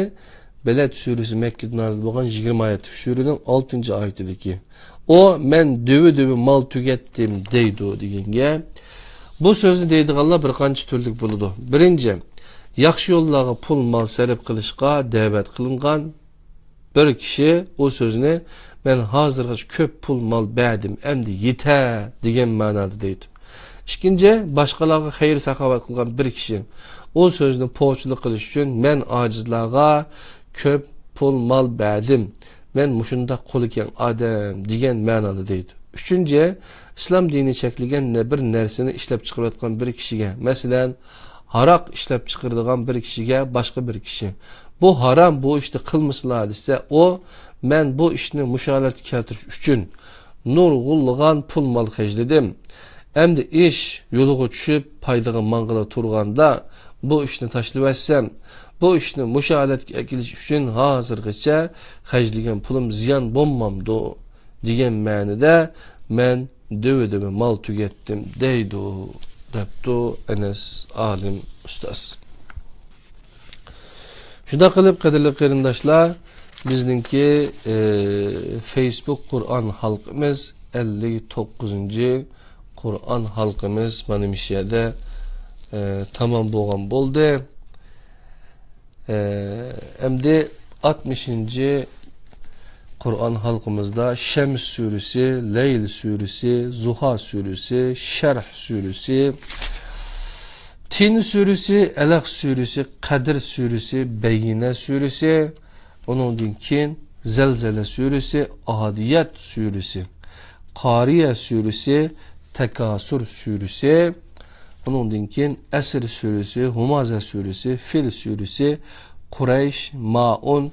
بەلەد سۈرىسى، مەككىدە نازىل بولغان يىگىرمە ئايەتلىك سۈرىنىڭ ئالتىنچى ئايىتىدىكى، ئۇ، مەن دۆۋە-دۆۋە مال تۈگەتتىم دەيدۇ دېگەنگە، بۇ سۆزنى دەيدىغانلار بىر قانچە تۈرلۈك بولىدۇ. بىرىنچى، ياخشى يوللارغا پۇل-مال سەرپ قىلىشقا دەۋەت قىلىنغان بىر كىشى ئۇ سۆزنى، مەن ھازىرغىچە كۆپ پۇل-مال بەردىم، ئەمدى يېتەر دېگەن مەنادا دەيدۇ. ئىككىنچى، باشقىلارغا خەير-ساخاۋەت قىلغان بىر كىشى ئۇ سۆزنى پوچىلىق قىلىش ئۈچۈن، مەن ئاجىزلارغا كۆپ پۇل-مال بەردىم، مەن مۇشۇنداق قولى كەڭ ئادەم دېگەن مەنادا دەيدۇ. ئۈچىنچى، ئىسلام دىنى چەكلىگەن نە-، بىر نەرسىنى ئىشلەپچىقىرىۋاتقان بىر كىشىگە، مەسىلەن، ھاراق ئىشلەپچىقىرىدىغان بىر كىشىگە باشقا بىر كىشى، بۇ ھارام، بۇ ئىشنى قىلمىسىلا دېسە، ئۇ، مەن بۇ ئىشنى مۇشۇ ھالەتكە كەلتۈرۈش ئۈچۈن نۇرغۇنلىغان پۇل-مال خەجلىدىم. ئەمدى ئىش يولىغا چۈشۈپ، پايدىغا ماڭغىلى تۇرغاندا، بۇ ئىشنى تاشلىۋەتسەم، بۇ ئىشنى مۇشۇ ھالەتكە ئەكېلىش ئۈچۈن ھازىرغىچە خەجلىگەن پۇلۇم زىيان بولمامدۇ؟ دېگەن مەنىدە، مەن دۆۋە-دۆۋە مال تۈگەتتىم دەيدۇ، دەپتۇ ئەنەس ئالىم ئۇستاز. شۇنداق قىلىپ، قەدىرلىك قېرىنداشلار، بىزنىڭكى، ئى، فېيسبۇك قۇرئان ھالقىمىز، ئەللىك توققۇزىنچى قۇرئان ھالقىمىز مانا مۇشۇ يەردە، ئى، تامام بولغان بولدى. ئى، ئەمدى ئاتمىشىنچى قۇرئان ھالقىمىزدا شەمس سۈرىسى، لەيل سۈرىسى، زۇھا سۈرىسى، شەرھ سۈرىسى، تىن سۈرىسى، ئەلەق سۈرىسى، قەدىر سۈرىسى، بەييىنە سۈرىسى، ئۇنىڭدىن كېيىن زەلزەلە سۈرىسى، ئادىيات سۈرىسى، قارىيە سۈرىسى، تەكاسۇر سۈرىسى، ئۇنىڭدىن كېيىن ئەسر سۈرىسى، ھۇمازە سۈرىسى، فىل سۈرىسى، قۇرەيش، مائۇن،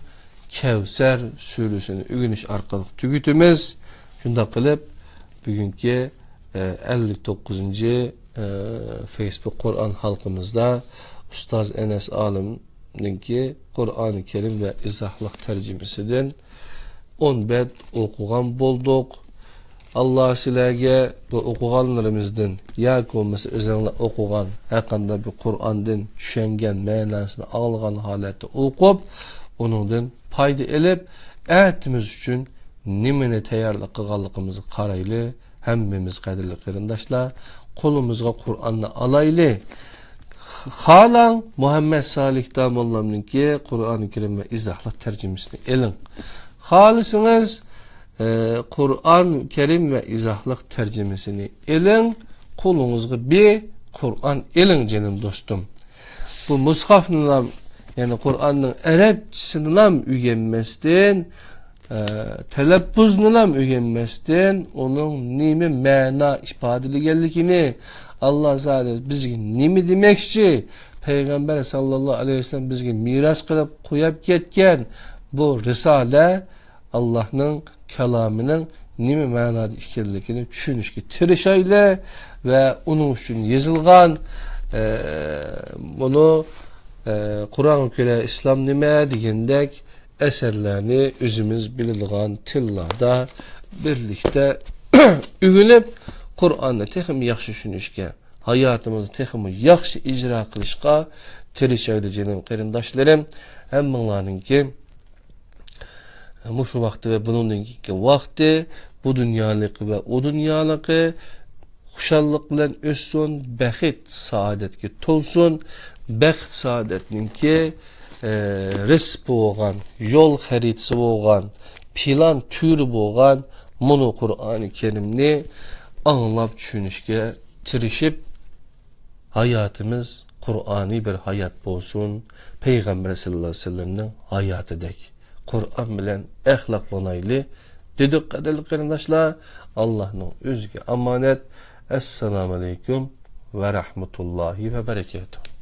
كەۋسەر سۈرىسىنى ئۆگىنىش ئارقىلىق تۈگىتىمىز. شۇنداق قىلىپ، بۈگۈنكى، ئە، ئەللىك توققۇزىنچى، ئە، فېيسبۇك قۇرئان ھالقىمىزدا ئۇستاز ئەنەس ئالىمنىڭكى قۇرئانى كەرىم ۋە ئىزاھلىق تەرجىمىسىدىن ئون بەت ئوقۇغان بولدۇق. ئاللا سىلەرگە بۇ ئوقۇغانلىرىمىزدىن ياكى بولمىسا ئۆزۈڭلار ئوقۇغان ھەرقانداق بىر قۇرئاندىن چۈشەنگەن مەنىسىنى ئاڭلىغان ھالەتتە ئوقۇپ، ئۇنىڭدىن پايدا ئېلىپ، ئەتىمىز ئۈچۈن نېمىنى تەييارلىق قىلغانلىقىمىزغا قارايلى. ھەممىمىز، قەدىرلىك قېرىنداشلار، قولىمىزغا قۇرئاننى ئالايلى. خالاڭ، مۇھەممەد سالىھ داموللامنىڭكى قۇرئانى كەرىم ۋە ئىزاھلىق تەرجىمىسىنى ئېلىڭ. خالىسىڭىز، ئى، قۇرئان كەرىم ۋە ئىزاھلىق تەرجىمىسىنى ئېلىڭ. قولىڭىزغا بىر قۇرئان ئېلىڭ، جېنىم دوستۇم. بۇ مۇسخافنىلام، يەنى قۇرئاننىڭ ئەرەبچىسىنىلام ئۆگەنمەستىن، ئە، تەلەپپۇزنىلام ئۆگەنمەستىن، ئۇنىڭ نېمە مەنا ئىپادىلىگەنلىكىنى، ئاللا زادى بىزگە نېمە دېمەكچى، پەيغەمبەر ساللاللاھۇ ئەلەيھى ۋەسەللەم بىزگە مىراس قىلىپ قويۇپ كەتكەن بۇ رىسالە ئاللانىڭ كالامىنىڭ نېمە مەنادا ئىكەنلىكىنى چۈشىنىشكە تىرىشايلى ۋە ئۇنىڭ ئۈچۈن يېزىلغان، ئە، بۇنى، ئە، قۇرئانغا كۆرە ئىسلام نېمە دېگەندەك ئەسەرلەرنى ئۆزىمىز بىلىدىغان تىللاردا بىرلىكتە ئۆگىنىپ، قۇرئاننى تېخىمۇ ياخشى چۈشىنىشكە، ھاياتىمىزنى تېخىمۇ ياخشى ئىجرا قىلىشقا تىرىشايلى، جېنىم قېرىنداشلىرىم. ھەممىڭلارنىڭكى مۇشۇ ۋاقتى ۋە بۇنىڭدىن كېيىنكى ۋاقتى، بۇ دۇنيالىقى ۋە ئۇ دۇنيالىقى خۇشاللىق بىلەن ئۆتسۇن، بەخت، سائادەتكە تولسۇن. بەخت، سائادەتنىڭكى، ئە، رىزقى بولغان، يول خەرىتىسى بولغان، پىلان تۈرى بولغان مۇنۇ قۇرئانى كەرىمنى ئاڭلاپ چۈشىنىشكە تىرىشىپ، ھاياتىمىز قۇرئانىي بىر ھايات بولسۇن، پەيغەمبەر سەللەللاھۇ ئەلەيھى ۋەسەللەمنىڭ ھاياتىدەك. قۇرئان بىلەن ئەخلاقلىنايلى، دېدۇق، قەدىرلىك قېرىنداشلار. ئاللاھنىڭ ئۆزىگە ئامانەت. ئەسسالامۇ ئەلەيكۇم ۋە رەھمەتۇللاھى ۋە بەرەكاتۇھ.